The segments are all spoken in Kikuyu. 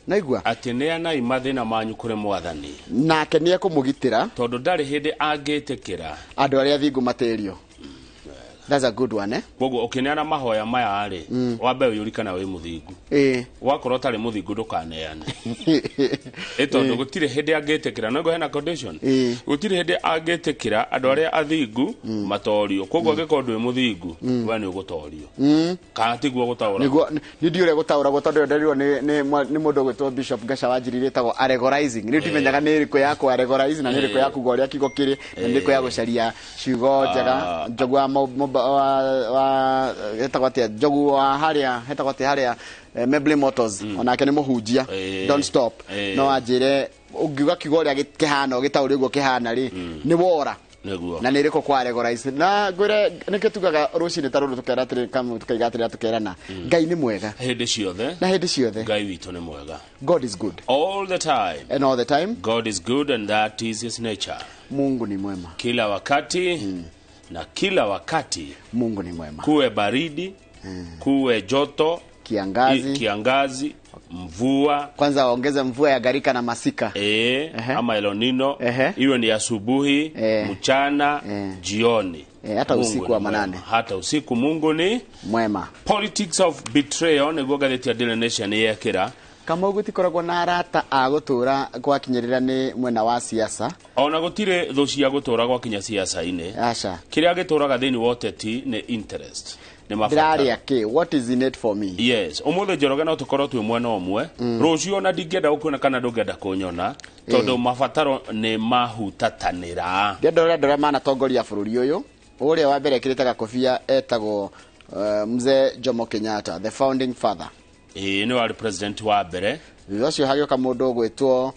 Naigua. Atĩ neanai mathĩna manyu kũrĩ Mwathani, nake nĩ ekũmũgitĩra, tondũ ndarĩ hĩndĩ angĩtĩkĩra andũ arĩa athingu matĩrio. That's a good one, eh? Koguo ũkĩneana mahoya maya rĩ, wambe wĩyũrie kana wĩ mũthingu. Wakorwo ũtarĩ mũthingu, ndũkaneane, ĩ tondũ gũtirĩ hĩndĩ angĩtĩkĩra. No hena condition. Gũtirĩ hĩndĩ angĩtĩkĩra andũ arĩa athingu matorio. Koguo angĩkorwo ndwĩ mũthingu, we nĩ ũgũtorio, kana tiguo gũtaũra? Niguo nĩ ndiũ ũrĩa gũtaũragwo, tondũ nderirwo nĩ mũndũ ũgwĩtwo Bishop Gasha Wanjiri rĩtagwo allegorizing. Rĩu ndimenyaga nĩ ĩrĩkũ ya kũ allegorize na nĩ ĩrĩkũ ya kuga ũrĩa kiugo kĩrĩ na nĩ ĩrĩkũ ya gũcaria ciugo njega. Njogu wa wa hetagwo atĩa, njogu wa harĩa hetagwo atĩa harĩa, Membley Motors, onake nĩ mũhunjia. Don't stop. No anjĩre ũngiuga kiugo ũrĩa kĩhana, ũgĩtaũre ũguo kĩhana rĩ, nĩ wora. Na nä rä kå kwa allegorize na ngwä nä kä tugaga rå cinä ta rå rå tåkera tåkaiga atä rä tåkerana Ngai nä mwega hĩndĩ ciothe. Na hĩndĩ ciothe. Ngai witũ nĩ mwega. God is good all the time. And all the time. God is good and that is his nature. Mungu ni mwema kila wakati na kila wakati. Mungu ni mwema. Kuwe baridi, kuwe joto, kiangazi, kiangazi, mvua, kwanza waongeze mvua ya gharika na masika. Ama El Nino, iwe ni asubuhi, mchana, jioni, hata Mungu usiku ni wa mwema. manane. Hata usiku Mungu ni mwema. Politics of betrayal nĩguo ngathĩti ya Daily Nation yekĩra. Kamau, gũtikoragwo na arata a gũtũra gwakinyĩrĩra nĩ mwena wa siasa. Ona gũtirĩ thũ cia gũtũra gwakinya siasa-inĩ. Aca. Kĩrĩa gĩtũraga thĩinĩ wa ũteti nĩ interest, nĩ mabataro. Ndĩrarĩa kĩ? What is in it for me? Yes, ũmũthĩ Njoroge no tũkorwo twĩ mwena ũmwe, rũciũ ona ndingĩenda gũkuona kana ndũngĩenda kũnyona, tondũ mabataro nĩ mahutatanĩra. Ndĩrenda ũrĩa andũ arĩa manatongoria bũrũri ũyũ, ũrĩa wa mbere ekĩrĩte gakobia etagwo Mzee Jomo Kenyatta, the founding father. Ĩĩ, nĩ warĩ president wa mbere. Thutha ũcio hagĩũka mũndũ ũgwĩtwo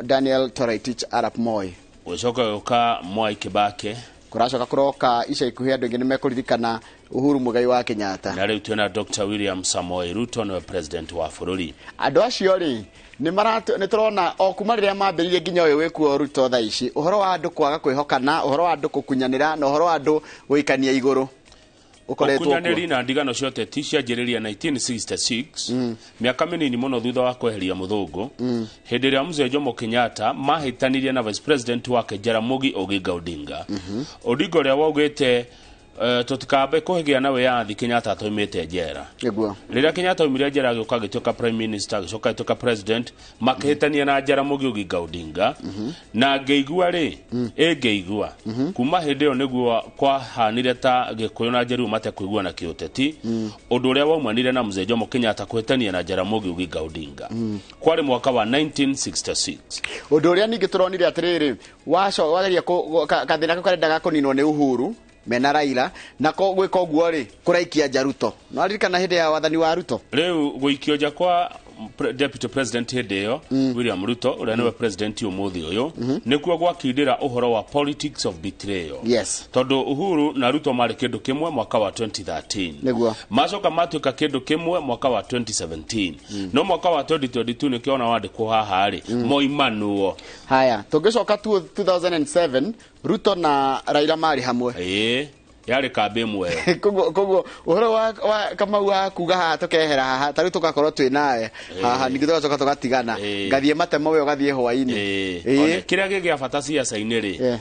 Daniel Toroitich arap Moi. Gũcoka gũka Mwai Kibaki. Kũracoka kũroka ica ikuhĩ andũ aingĩ nĩ mekũririkana Uhuru Muigai wa Kenyatta. Na rĩu twĩna Dr. William Samoei Ruto, nĩwe president wa bũrũri. Andũ acio rĩ, nĩ tũrona o kuma rĩrĩa mambĩrĩirie nginya ũyũ wĩkuo Ruto thaa ici, ũhoro wa andũ kwaga kwĩhokana, ũhoro wa andũ gũkunyanĩra, na ũhoro wa andũ gũikania igũrũ ũkoretwo kuo. Ũkunyanĩri na ndigano cia ũteti cianjĩrĩria 1966, mĩaka mĩnini mũno thutha wa kweheria mũthũngũ, hĩndĩ ĩrĩa mzee Jomo Kenyatta mahĩtanirie na vice president wake Jaramogi Oginga Odinga. Odinga ũrĩa waugĩte tũtikambe kũgĩa na wĩyathi Kenyatta atoimĩte njera. Rĩrĩa Kenyatta aumire njera, agĩũka agĩtuĩka prime minister, agĩcoka agĩtuĩka president, makĩhĩtania na Jaramogi Oginga Odinga, na ngĩigua rĩ, ĩngĩigua kuma hĩndĩ ĩyo nĩguo kwahanire ta Gĩkũyũ na Njaruo matekũiguana na kĩũteti, ũndũ ũrĩa waumanire na mzee Jomo Kenyatta kũhĩtania na Jaramogi Oginga Odinga. Kwarĩ mwaka wa 1966. Ũndũ ũrĩa ningĩ tũronire atĩrĩrĩ, wageria kathĩna kau karendaga kũninwo nĩ Uhuru mena Raila, nako gwĩka ũguo rĩ, kũraikia nja Ruto. No aririkana hĩndĩ ya wathani wa Ruto. Rĩu gũikio nja kwa deputy president hĩndĩ ĩyo, William Ruto, ũrĩa nĩwe president ũmũthĩ ũyũ, nĩkuo gwakindĩra ũhoro wa politics of betrayal. Tondũ Uhuru na Ruto marĩ kĩndũ kĩmwe mwaka wa 2013. Macoka matuĩka kĩndũ kĩmwe mwaka wa 2017, no mwaka wa 2022 nĩkĩo ona wandĩkwo haha rĩ, moimanwo. Haya, tũngĩcoka tu 2007, Ruto na Raila marĩ hamwe. Ĩĩ, yarĩ kambĩ ĩmwe. Koguo ũhoro wa Kamau wa kuga haha tũkehera haha, ta rĩu tũgakorwo twĩ nawe haha, ningĩ tũgacoka tũgatigana. Ngathiĩ matemo, we ũgathiĩ hwainĩ. One, kĩrĩa gĩ gĩa bata ciaca-inĩ rĩ,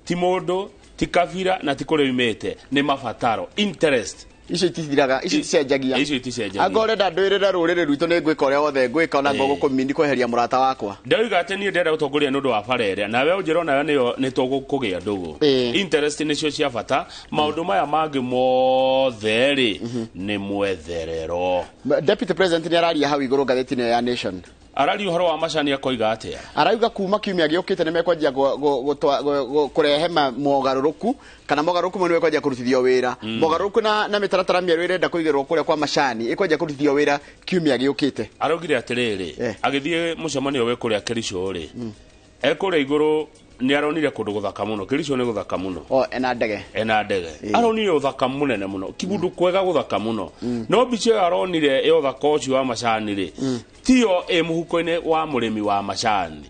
ti mũndũ, ti kabira, na ti kũrĩa umĩte, nĩ mabataro, interest. Icio itithiraga, icio iticenjagia. Icio iticenjagia. Angorwo ũrenda ndwĩrĩre rũrĩrĩ rwitũ, nĩ ngwĩka ũrĩa wothe ngwĩka, ona ngũgũkũmini kweheria mũrata wakwa. Ndauga atĩ niĩ ndĩrenda gũtongoria nĩ ũndũ wa bara ĩrĩa, nawe ũnjĩra onayo nĩyo nĩ tũkũgĩa ndũgũ. Interest nĩcio cia bata, maũndũ maya mangĩ mothe rĩ, nĩ mwetherero. Deputy president nĩ araria hau igũrũ ngathĩti-inĩ ĩyo ya Nation. Araria ũhoro wa macani, akoiga atĩa? Arauga kuma kiumia gĩũkĩte nĩ mekwanjia kũrehe mogarũrũku, kana mogarũrũku mau nĩ mekwanjia kũrutithio wĩra, mogarũrũku na mĩtaratara mĩerũ ĩrenda kũigĩrwo kũrĩa kwa macani ĩkwanjia kũrutithio wĩra kiumia gĩũkĩte. Araugire atĩrĩrĩ, agĩthiĩ mũcemanio wĩ kũrĩa Kericho rĩ, ekũrĩa igũrũ nĩ aronire kũndũ gũthaka mũno. Kericho nĩ gũthaka mũno. O ena ndege. Ena ndege. Aronire ũthaka mũnene mũno, kĩgundu kwega gũthaka mũno, no mbica ĩyo aronire ya ũthaka ũcio wa macani rĩ, Tiyo ĩ mũhuko-inĩ wa mũrĩmi wa macani.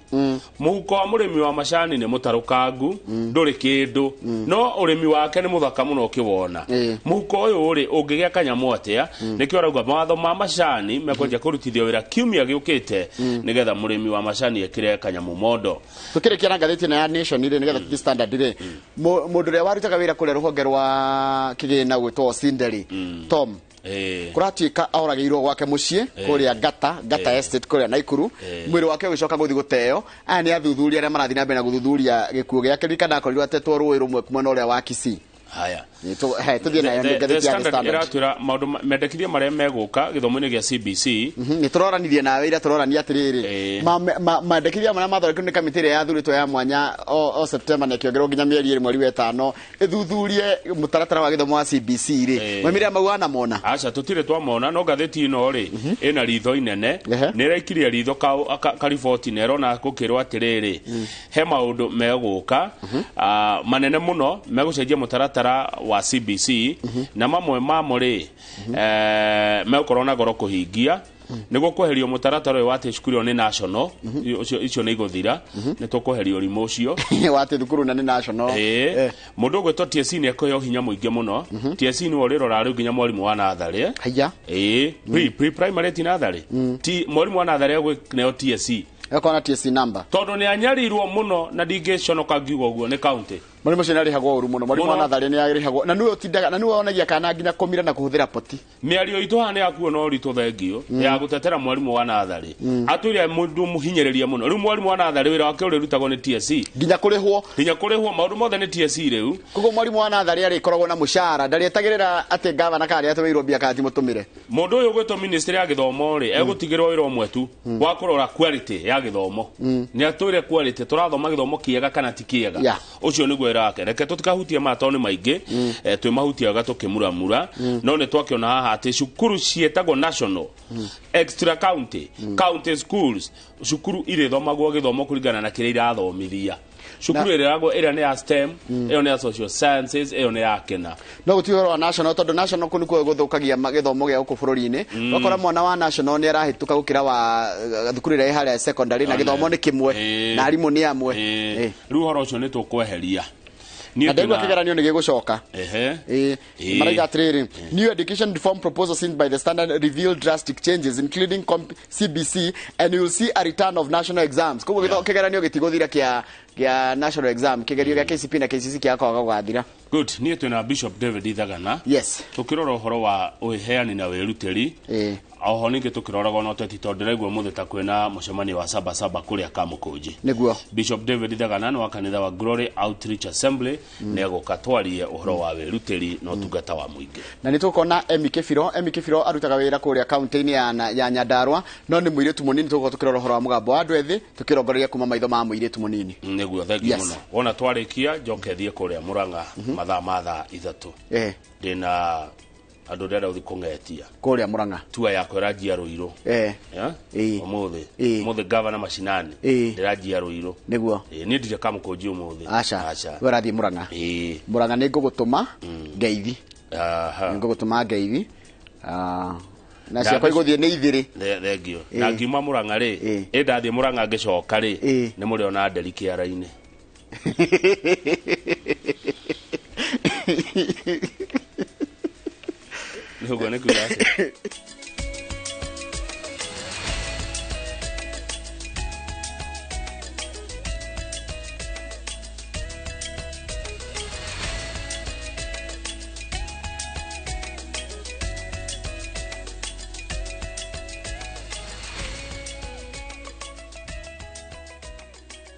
Mũhuko wa mũrĩmi wa macani nĩ mũtarũkangu, ndũrĩ kĩndũ, no ũrĩmi wake nĩ mũthaka mũno ũkĩwona. Mũhuko ũyũ rĩ ũngĩgĩa kanyamũ atĩa? Nĩkĩo arauga mawatho ma macani mekwanjia kũrutithio wĩra kiumia gĩũkĩte, nĩgetha mũrĩmi wa macani ekĩre kanyamũ mondo. Tukĩrĩkia na ngathĩti ĩno ya Nation rĩ, nĩgetha tũthiĩ Standard rĩ, mũndũ ũrĩa warutaga wĩra kũrĩa rũhonge rwa kĩgĩna gwĩtwo Osinde rĩ, Tom, kũratuĩka oragĩirwo gwake mũciĩ kũrĩa Ngata Ngata Estate kũrĩa Naikuru. Mwĩrĩ wake ũgĩcoka gũthiĩ gũteo. Aya nĩ athuthuria arĩa marathiĩ na mbere na gũthuthuria gĩkuũ gĩake. Ririkana akorirwo atetwo rũĩ rũmwe kuma na ũrĩa wa Kisii. Haya. Tũthiĩ nayo nĩ The ngathĩti ya The Standard Standard. ĩratwĩra maũndũ mendekithia marĩa megũka gĩthomo-inĩ gĩa CBC. Nĩ tũroranirie nawe ira, tũrorania atĩrĩrĩ, mandekithia marĩa mathondekirwo nĩ kamĩtĩ ĩrĩa yathurĩtwo ya mwanya o September na ĩkĩongererwo nginya mĩeri 2 mweri wa 5 ĩthuthurie mũtaratara wa gĩthomo wa CBC rĩ, maumĩrĩra mau wanamona? Aca, tũtirĩ twamona, no ngathĩti ĩno rĩ ĩna ritho inene. Nĩ ĩraikirie ritho kariboti na ĩrona gũkĩrwo atĩrĩrĩ, he maũndũ megũka manene mũno megũcenjia mũtaratara wa CBC, na mamwe mamo rĩ megũkorwo na goro kũhingia nĩguo kweherio mũtaratara ũyũ wa atĩ cukuru ĩyo nĩ national. Ũcio icio nĩ igũthira, nĩ tũkweheria ũrimũ ũcio wa atĩ thukuru na nĩ national. Mũndũ ũgwĩtwo TSC nĩ ekũheo hinya mũingĩ mũno. TSC nĩwe ũrĩrora rĩu nginya mwarimũ wa natharĩ. Haya. Pre primary ti natharĩ, ti mwarimũ wa natharĩ egũneo TSC. Ĩgakorwo na TSC number. Tondũ nĩ anyarirwo mũno na ndingĩconoka ngiuga ũguo nĩ county. Mwarimu ũcio nĩ arĩhagwo ũru mũno. Mwarimu wa Mũno. natharĩ nĩ arĩhagwo na nĩwe ũtindaga na nĩwe wonagia kana nginya kũmira na kũhũthĩra poti. Mĩario itũ haha nĩ yakuo no ũritũ, thengio ya gũtetera mwarimũ wa natharĩ atwĩre mũndũ mũhinyĩrĩria mũno. Rĩu mwarimũ wa natharĩ wĩra wake ũrĩrutagwo nĩ TSC. Nginya kũrĩhwo. Nginya kũrĩhwo, maũndũ mothe nĩ TSC rĩu. Koguo mwarimu wa natharĩ arĩkoragwo na mũcara, ndarĩetagĩrĩra atĩ gavana kana arĩa atũmĩirwo mbia kana timũtũmĩre. Mũndũ ũyũ ũgwĩtwo ministry ya gĩthomo rĩ egũtigĩrwo wĩra ũmwe tu wa kũrora quality ya gĩthomo. Nĩ atwĩre quality, tũrathoma gĩthomo kĩega kana ti kĩega. Ũcio nĩguo wĩra wake. Reke tũtikahutie maya tondũ nĩ maingĩ, twĩmahutie wega tũkĩmuramura. No nĩ twakĩona haha atĩ cukuru ciĩtagwo national, extra county, county schools, cukuru irĩthomagwo gĩthomo kũringana na kĩrĩa irathomithia. Cukuru ĩrĩa ĩrĩa nĩ ya STEM, ĩyo nĩ ya social sciences, ĩyo nĩ ya kĩna. No gũtirĩ ũhoro wa national, tondũ national kũu nĩkuo gũthũkagia gĩthomo gĩa gũkũ bũrũri-inĩ. Ũgakora mwana wa national nĩ arahĩtũka gũkĩra wa thukuru ĩrĩa ĩ harĩa secondary, na gĩthomo nĩ kĩmwe na arimũ nĩ amwe. Rĩu ũhoro ũcio nĩ tũkweheria. Na ndaigua kĩgeranio nĩ gĩgũcoka. Maraiga atĩrĩrĩ, new education reform proposals seen by The Standard reveal drastic changes, including CBC, and you will see a return of national exams. Koguo kĩgeranio gĩtigũthira kĩa national exam, kĩgerio gĩa KCP na KCC kĩa kwaga gũgathira. Good. Niĩ twĩna Bishop David Ithagana. Tukĩrora ũhoro wa ũheani na wĩrutĩri, oho ningĩ tũkĩroraga ona ũteti, tondũ ndĩraigua mũthĩ ta kwĩna mũcemanio wa Sabasaba kũrĩa Kamũkũnji. Bishop David Ithagana nĩ wa kanitha wa Glory Outreach Assembly, nĩ egũka twarie ũhoro wa wĩrutĩri na ũtungata wa mũingĩ. Na nĩ tũkona Emmy Kĩbiro. Emmy Kĩbiro arutaga wĩra kũrĩa kaunti-inĩ ya Nyandarua, no nĩ mũirĩtu mũnini. Tũgũkorwo tũkĩrora ũhoro wa mũgambo wa andũ ethĩ, tũkĩrongoreria kuma maitho ma mũirĩtu mũnini. Nĩguo, thengiũ mũno. Wona twarĩkia njoke thiĩ kũrĩa Mũrang'a mathaa ma thaa 3. Ndĩna andũ ndĩrenda gũthiĩ kũng'etia. Kũrĩa Mũrang'a. Tua yakwa ĩranjia Rũirũ. Ĩĩ. Ũmũthĩ. Ĩĩ. Ũmũthĩ gavana mashinani. Ndĩranjia Rũirũ. Ĩĩ, niĩ ndirĩ Kamũkũnji ũmũthĩ. Aca. Aca. We ũrathiĩ Mũrang'a? Ĩĩ. Mũrang'a nĩ ngũgũtũma ngeithi. Aha. Nĩ ngũgũtũma ngeithi. Na ciakwa igũthiĩ nĩ ithĩrĩ. Thengio. Na ngiuma Mũrang'a rĩ, ĩ ndathiĩ Mũrang'a ngĩcoka rĩ, nĩ mũrĩona nderi kĩara-inĩ. Nĩ ũguo nĩ kuga atĩa?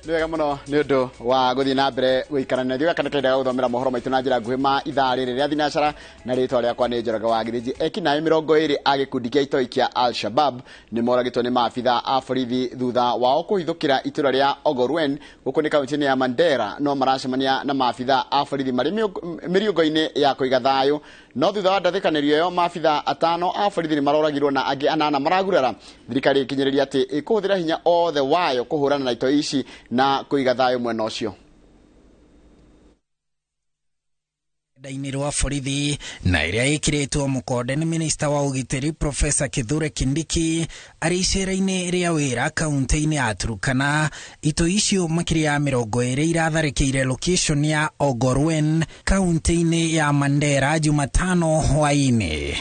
Nĩ wega mũno nĩ ũndũ wa gũthiĩ na mbere gũikarania ithuĩ. Gaka nĩ kahinda ga gũthomera mohoro maitũ na njĩra nguhĩ ma ithaa rĩrĩ rĩa thinacara, na rĩtwa rĩakwa nĩ Njoroge wa Gĩthĩnji. Ekinaĩ 20 a gĩkundi kĩa itoi kĩa Al-Shabab nĩ moragĩtwo nĩ maabitha a borithi thutha wao kũhithũkĩra itũra rĩa Ogorwen gũkũ nĩ kaunti-inĩ ya Mandera. No maracemania na maabitha a borithi marĩ mĩriũngũ-inĩ ya kũiga thayũ, no thutha wa ndathĩkanĩrio ĩyo maabitha 5 a borithi nĩ maroragirwo na angĩ 8 maragurara. Thirikari ĩkinyĩrĩria atĩ ĩkũhũthĩra hinya othe wayo kũhũrana na itoi ici na kũiga thayũ mwena ũcio. Rũrenda-inĩ rwa borithi na ĩrĩa ĩkĩrĩtwo mũkonde nĩ minista wa ũgitĩri Profesa Kithure Kindiki arĩ icera-inĩ rĩa wĩra kaunti-inĩ ya Turkana. Itoi icio makĩria ya 20 iratharĩkĩire location ya Ogorwen kaunti-inĩ ya Mandera Jumatano hwaĩ-inĩ.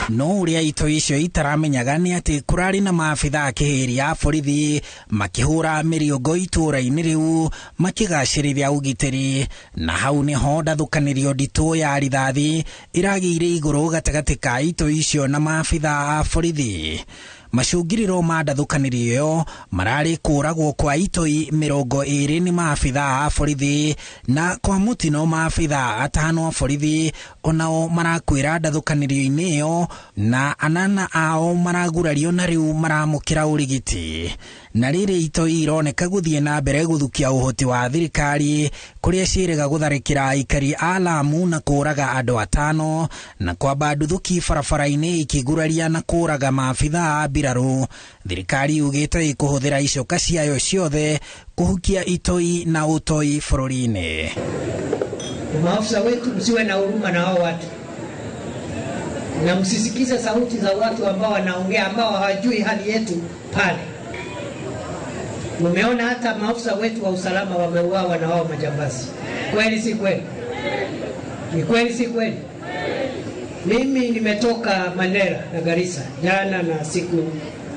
No ũrĩa itoi icio itaramenyaga nĩ atĩ kũrarĩ na maabitha a kĩhĩri a borithi makĩhũra mĩrĩongo itũũra-inĩ rĩu makĩgacĩrithia ũgitĩri, na hau nĩho ndathũkanĩrio nditũ ya rithathi ĩragĩire igũrũ gatagatĩ ka itoi icio na maabitha a borithi. Macũngĩrĩro ma ndathũkanĩrio ĩyo mararĩ kũragwo kwa itoi 20 nĩ maabitha a borithi, na kwa mũtino maabitha 5 a borithi onao marakwĩra ndathũkanĩrio-inĩ ĩyo, na 8 ao maragurario na rĩu maramũkĩra ũrigiti. Na rĩrĩ itoi ironeka gũthiĩ na mbere gũthukia ũhoti wa thirikari kũrĩa ciĩrĩga gũtharĩkĩra aikari a Lamu na kũraga andũ 5 na kwamba nduthũki barabara-inĩ ikĩguraria na kũraga maabitha a mbirarũ. Thirikari yugĩte ĩkũhũthĩra icoka ciayo ciothe kũhukia itoi na ũtoi bũrũri-inĩ. Maafisa wetu, msiwe na huruma na hao watu, na msisikize sauti za watu ambao wanaongea ambao hawajui hali yetu pale. Mumeona hata maafisa wetu wa usalama wameuawa na wao majambazi. Kweli si kweli? Ni kweli si kweli? Mimi nimetoka Mandera na Garissa jana na siku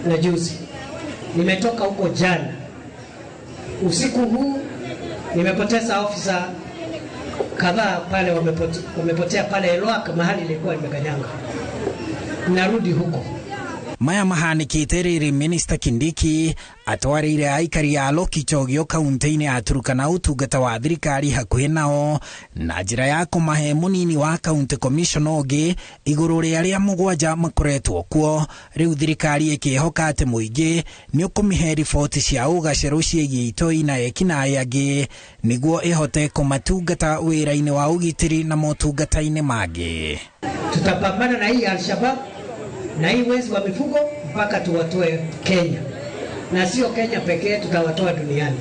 na juzi. Nimetoka huko jana. Usiku huu nimepoteza ofisa kadhaa pale, wamepotea pale Elwak mahali nilikuwa nimekanyanga. Narudi huko. Maya mahanikite rĩrĩ Minista Kindiki atwarĩire aikari a Lokichogio kaunti-inĩ ya Turkana ũtungata wa thirikari hakuhĩ nao na njĩra ya kũmahe mũnini wa county commissioner ũngĩ igũrũ rĩa arĩa 7 makoretwo kuo. Rĩu thirikari ĩkĩhoka atĩ mũingĩ nĩ ũkũmĩhe riboti cia ũgacerũ ciĩgiĩ itoi na ekinaĩ angĩ nĩguo ĩhote kũmatungata wĩra-inĩ wa ũgitĩri na motungata-inĩ mangĩ. Tutapambana na hii Al-Shabaab na hii wezi wa mifugo mpaka tuwatoe Kenya, na sio Kenya pekee, tutawatoa duniani.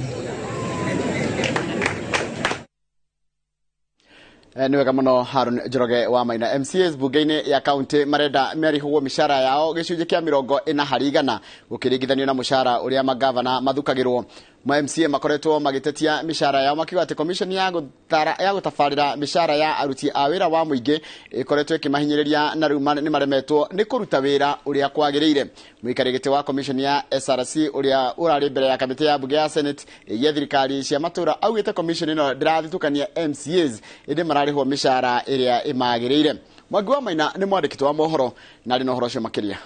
Nĩ wega mũno Harun Njoroge wa Maina. MCAs bunge-inĩ ya kaunti marenda marĩhwo mĩcara yao gĩcunjĩ kĩa 40 harĩ igana gũkĩringithanio na mũcara ũrĩa magavana mathukagĩrwo. Ma MCA makoretwo magĩtetia mĩcara yao makiuga atĩ commission ya gũtabarĩra mĩcara ya aruti a wĩra wa mũingĩ ĩkoretwo ĩkĩmahinyĩrĩria na rĩu nĩ maremetwo nĩ kũruta wĩra ũrĩa kwagĩrĩire. Mũikarĩri gĩtĩ wa commission ya SRC ũrĩa ũrarĩ mbere ya kamĩtĩ ya bunge ya Senate ĩgiĩ thirikari cia matũũra augĩte commission ĩno ndĩrathitũkania MCAs ĩndĩ mararĩhwo mĩcara ĩrĩa ĩmagĩrĩire. Mwangi wa Maina nĩ mwandĩki wa mohoro na arĩ na ũhoro ũcio makĩria.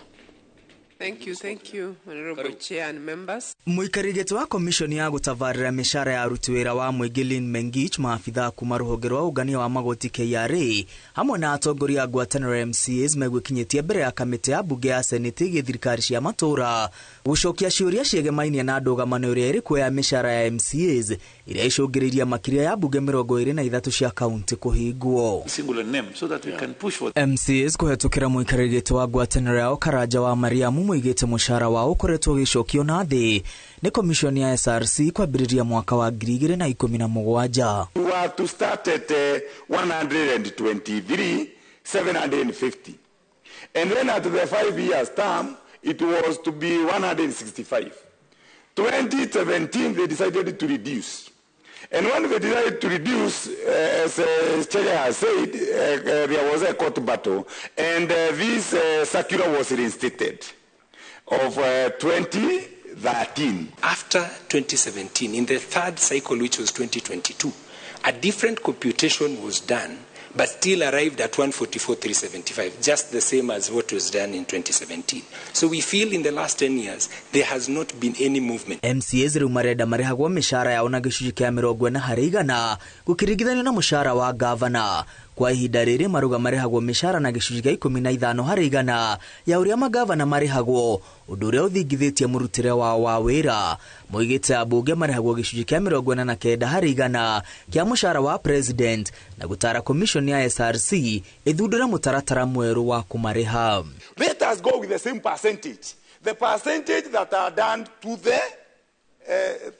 Thank you, Honorable Chair and members. Mũikarĩri gĩtĩ wa commission ya gũtabarĩra mĩcara ya aruti wĩra wa mũingĩ Lynn Mengich, maabitha kuma rũhonge rwa ũngania wa magoti KRA hamwe na atongoria a ngwatanĩro MCAs megwĩkinyĩtie mbere ya kamĩtĩ ya bunge ya Senate ĩgiĩ thirikari cia matũũra gũcokia ciũria ciegemainie na ndũgamano ĩrĩa ĩrĩ kuo ya mĩcara ya MCAs ĩrĩa ĩcũngĩrĩirie makĩria ya bunge 23 cia kaunti kũhingwo. MCAs kũhetũkĩra mũikarĩri gĩtĩ wa ngwatanĩro yao Karanja wa Mariamu moigĩte mũcara wao ũkoretwo ũgĩcokio na thĩ nĩ commission ya SRC kwambĩrĩria mwaka wa 2017. We were to start at 123,750, and then at the 5 years term it was to be 165. 2017 they decided to reduce, and when they decided to reduce, as Chege has said, there was a court battle, and this circular was reinstated of 2013. After 2017, in the third cycle, which was 2022, a different computation was done, but still arrived at 144,375, just the same as what was done in 2017. So we feel in the last 10 years, there has not been any movement. MCAs rĩu marenda marĩhagwo mĩcara yao na gĩcunjĩ kĩa 40 harĩ igana gũkĩringithanio na mũcara wa gavana. Kwa ihinda rĩrĩ maruga marĩhagwo mĩcara na gĩcunjĩ kĩa 15 harĩ igana ya ũrĩa magavana marĩhagwo, ũndũ ũrĩa ũthingithĩtie mũrutĩre wao wa wĩra. Moigĩte ambunge marĩhagwo gĩcunjĩ kĩa 49 harĩ igana kĩa mũcara wa president na gũtara commission ya SRC ĩthundũre mũtaratara mwerũ wa kũmarĩha. Let us go with the same percentage. The percentage that are done to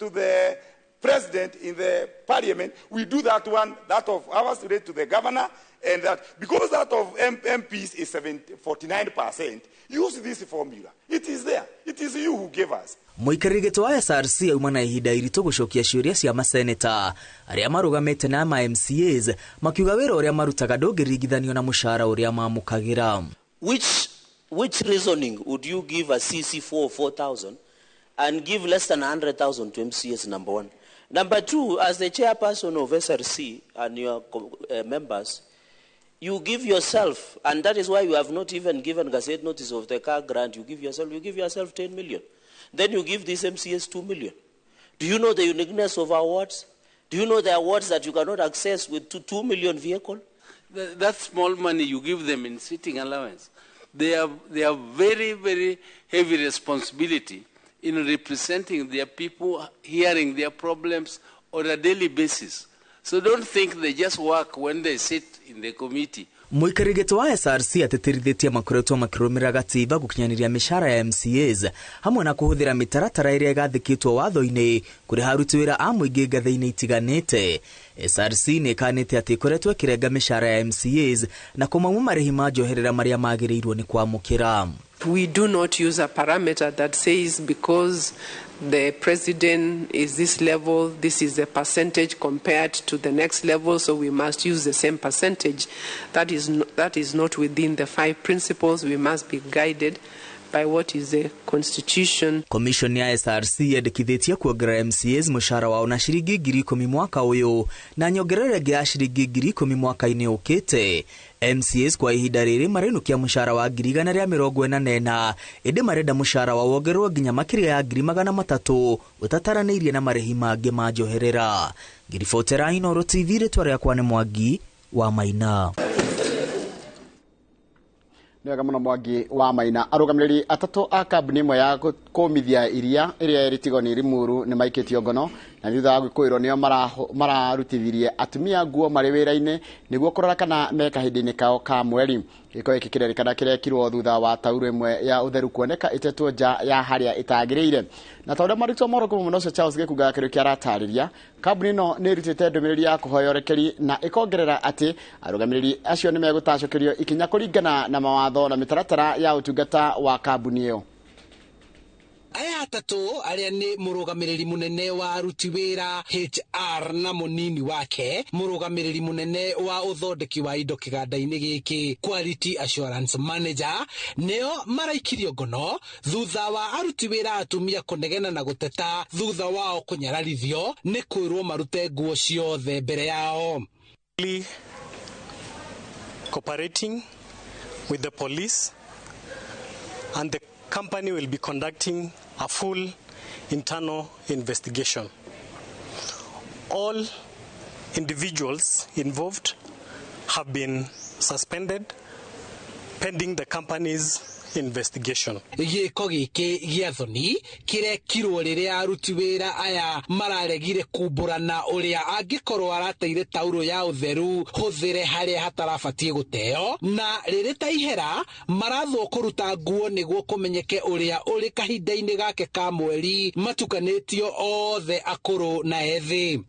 the president in the parliament, we do that one, that of ours relate to the governor, and that because that of MPs is 49%, use this formula. It is there. It is you who gave us. Mũikarĩri gĩtĩ wa SRC auma na ihinda iritũ gũcokia ciũria cia maseneta arĩa marũgamĩte na ma MCAs makiuga wĩra ũrĩa marutaga ndũngĩringithanio na mũcara ũrĩa mamũkagĩra. Which reasoning would you give a CC4 4,000 and give less than 100,000 to MCAs, number one? Number two, as the chairperson of SRC and your members, you give yourself, and that is why you have not even given Gazette notice of the car grant, you give yourself 10 million. Then you give this MCS 2 million. Do you know the uniqueness of our awards? Do you know the awards that you cannot access with 2 million vehicle? That small money you give them in sitting allowance, they have very, very heavy responsibility in representing their people, hearing their problems on a daily basis. So don't think they just work when they sit in the committee. Mũikarĩri gĩtĩ wa SRC atĩtĩrithĩtie makoretwo makĩrũmĩrĩra gatiba gũkinyanĩria mĩcara ya MCAs hamwe na kũhũthĩra mĩtaratara ĩrĩa ĩgathĩkĩtwo watho-inĩ kũrĩha aruti wĩra a mũingĩ ngathĩ-inĩ itiganĩte. SRC nĩ ĩkanĩte atĩ ĩkoretwo ĩkĩrenga mĩcara ya MCAs na kũmauma marĩhi ma njoherera marĩa magĩrĩirwo nĩ kwamũkĩra. We do not use a parameter that says because the president is this level, this is the percentage compared to the next level, so we must use the same percentage. That is not within the 5 principles. We must be guided by what is the constitution. Commission ya SRC yendekithĩtie kuongerera MCAs mũcara wao na ciringi 10,000 mwaka ũyũ na nyongerera ĩngĩ ya ciringi 10,000 mwaka-inĩ ũkĩte. MCAs kwa ihinda rĩrĩ marenũkia mũcara wa 144 ĩndĩ marenda mũcara wao wongererwo nginya makĩria ya 300,000 ũtataranĩirie na marĩhi mangĩ ma njoherera. Ngiribotera Inooro TV, rĩtwa rĩakwa nĩ Mwangi wa Maina. Nĩ wega mũno Mwangi wa Maina. Arũgamĩrĩri atatũ a kambuni ĩmwe ya kũmithia iria ĩrĩa ĩrĩ Tigoni Limuru nĩ maikĩtio ngono na thutha wa gwĩkũĩrwo nĩo mararutithirie atumia nguo marĩ wĩra-inĩ nĩguo kũrora kana me kahinda-inĩ kao ka mweri. Gĩko gĩkĩ kĩrerĩkana kĩrekirwo thutha wa tauro ĩmwe ya ũtheru kuoneka ĩtetwo nja ya harĩa ĩtagĩrĩire. Na ta ũrĩa marutwo mohoro kuma mwena ũcio Charles Gĩkunga Kĩrĩũki aratarĩria, kambuni ĩno nĩ ĩrutĩte ndũmĩrĩri ya kũhoya ũrekeri na ĩkongerera atĩ arũgamĩrĩri acio nĩ megũtacũkĩrio ikinya kũringana na mawatho na mĩtaratara ya ũtungata wa kambuni ĩyo. Aya atatũ arĩa nĩ mũrũgamĩrĩri mũnene wa aruti wĩra HR na mũnini wake, mũrũgamĩrĩri mũnene wa ũthondeki wa indo kĩganda-inĩ gĩkĩ Quality Assurance Manager, nĩo maraikirio ngono thutha wa aruti wĩra atumia kũnegena na gũteta thutha wao kũnyararithio nĩ kwĩrwo marute nguo ciothe mbere yao. Cooperating with the police and the company will be conducting a full internal investigation. All individuals involved have been suspended pending the company's investigation. Gĩko gĩkĩ gĩa thoni kĩrekirwo rĩrĩa aruti wĩra aya mararegire kumbũrana ũrĩa angĩkorwo arateire tauro ya ũtheru hũthĩre harĩa hatarabatiĩ gũteo, na rĩrĩ ta ihera marathwo kũruta nguo nĩguo kũmenyeke ũrĩa ũrĩ kahinda-inĩ gake ka mweri matukanĩtio othe akũrũ na ethĩ.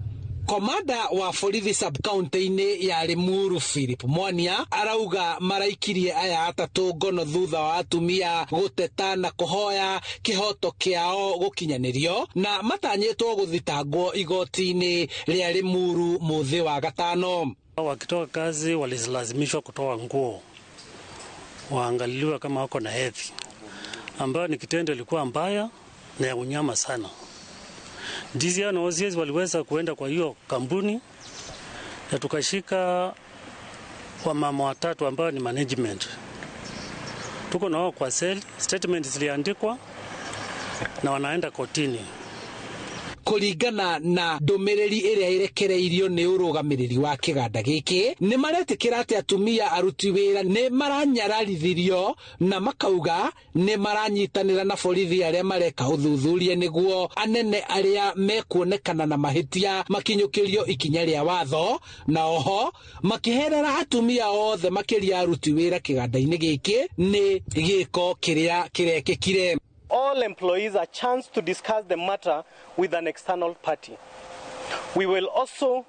Komanda wa borithi sub-county-inĩ ya Limuru Philip Mwania arauga maraikirie aya atatũ ngono thutha wa atumia gũteta na kũhoya kĩhoto kĩao gũkinyanĩrio na matanyĩtwo gũthitangwo igoti-inĩ rĩa Limuru mũthĩ wa gatano. Wakitoka kazi walilazimishwa kutoa nguo waangaliliwe kama wako na hedhi, ambayo ni kitendo ilikuwa mbaya na ya unyama sana. DCI na OCS waliweza kuenda kwa hiyo kampuni na tukashika wamama watatu ambao ni management. Tuko nao kwa cell, statement ziliandikwa na wanaenda kotini. Kũringana na ndũmĩrĩri ĩrĩa ĩrekereirio nĩ ũrũgamĩrĩri wa kĩganda gĩkĩ, nĩ maretĩkĩra atĩ atumia aruti wĩra nĩ maranyararithirio na makauga nĩ maranyitanĩra na borithi arĩa mareka ũthuthuria nĩguo anene arĩa mekuonekana na mahĩtia makinyũkĩrio ikinya rĩa watho, na oho makĩherera atumia othe makĩria aruti wĩra kĩganda-inĩ gĩkĩ nĩ gĩko kĩrĩa kĩrekĩkire. All employees a chance to discuss the matter with an external party. We will also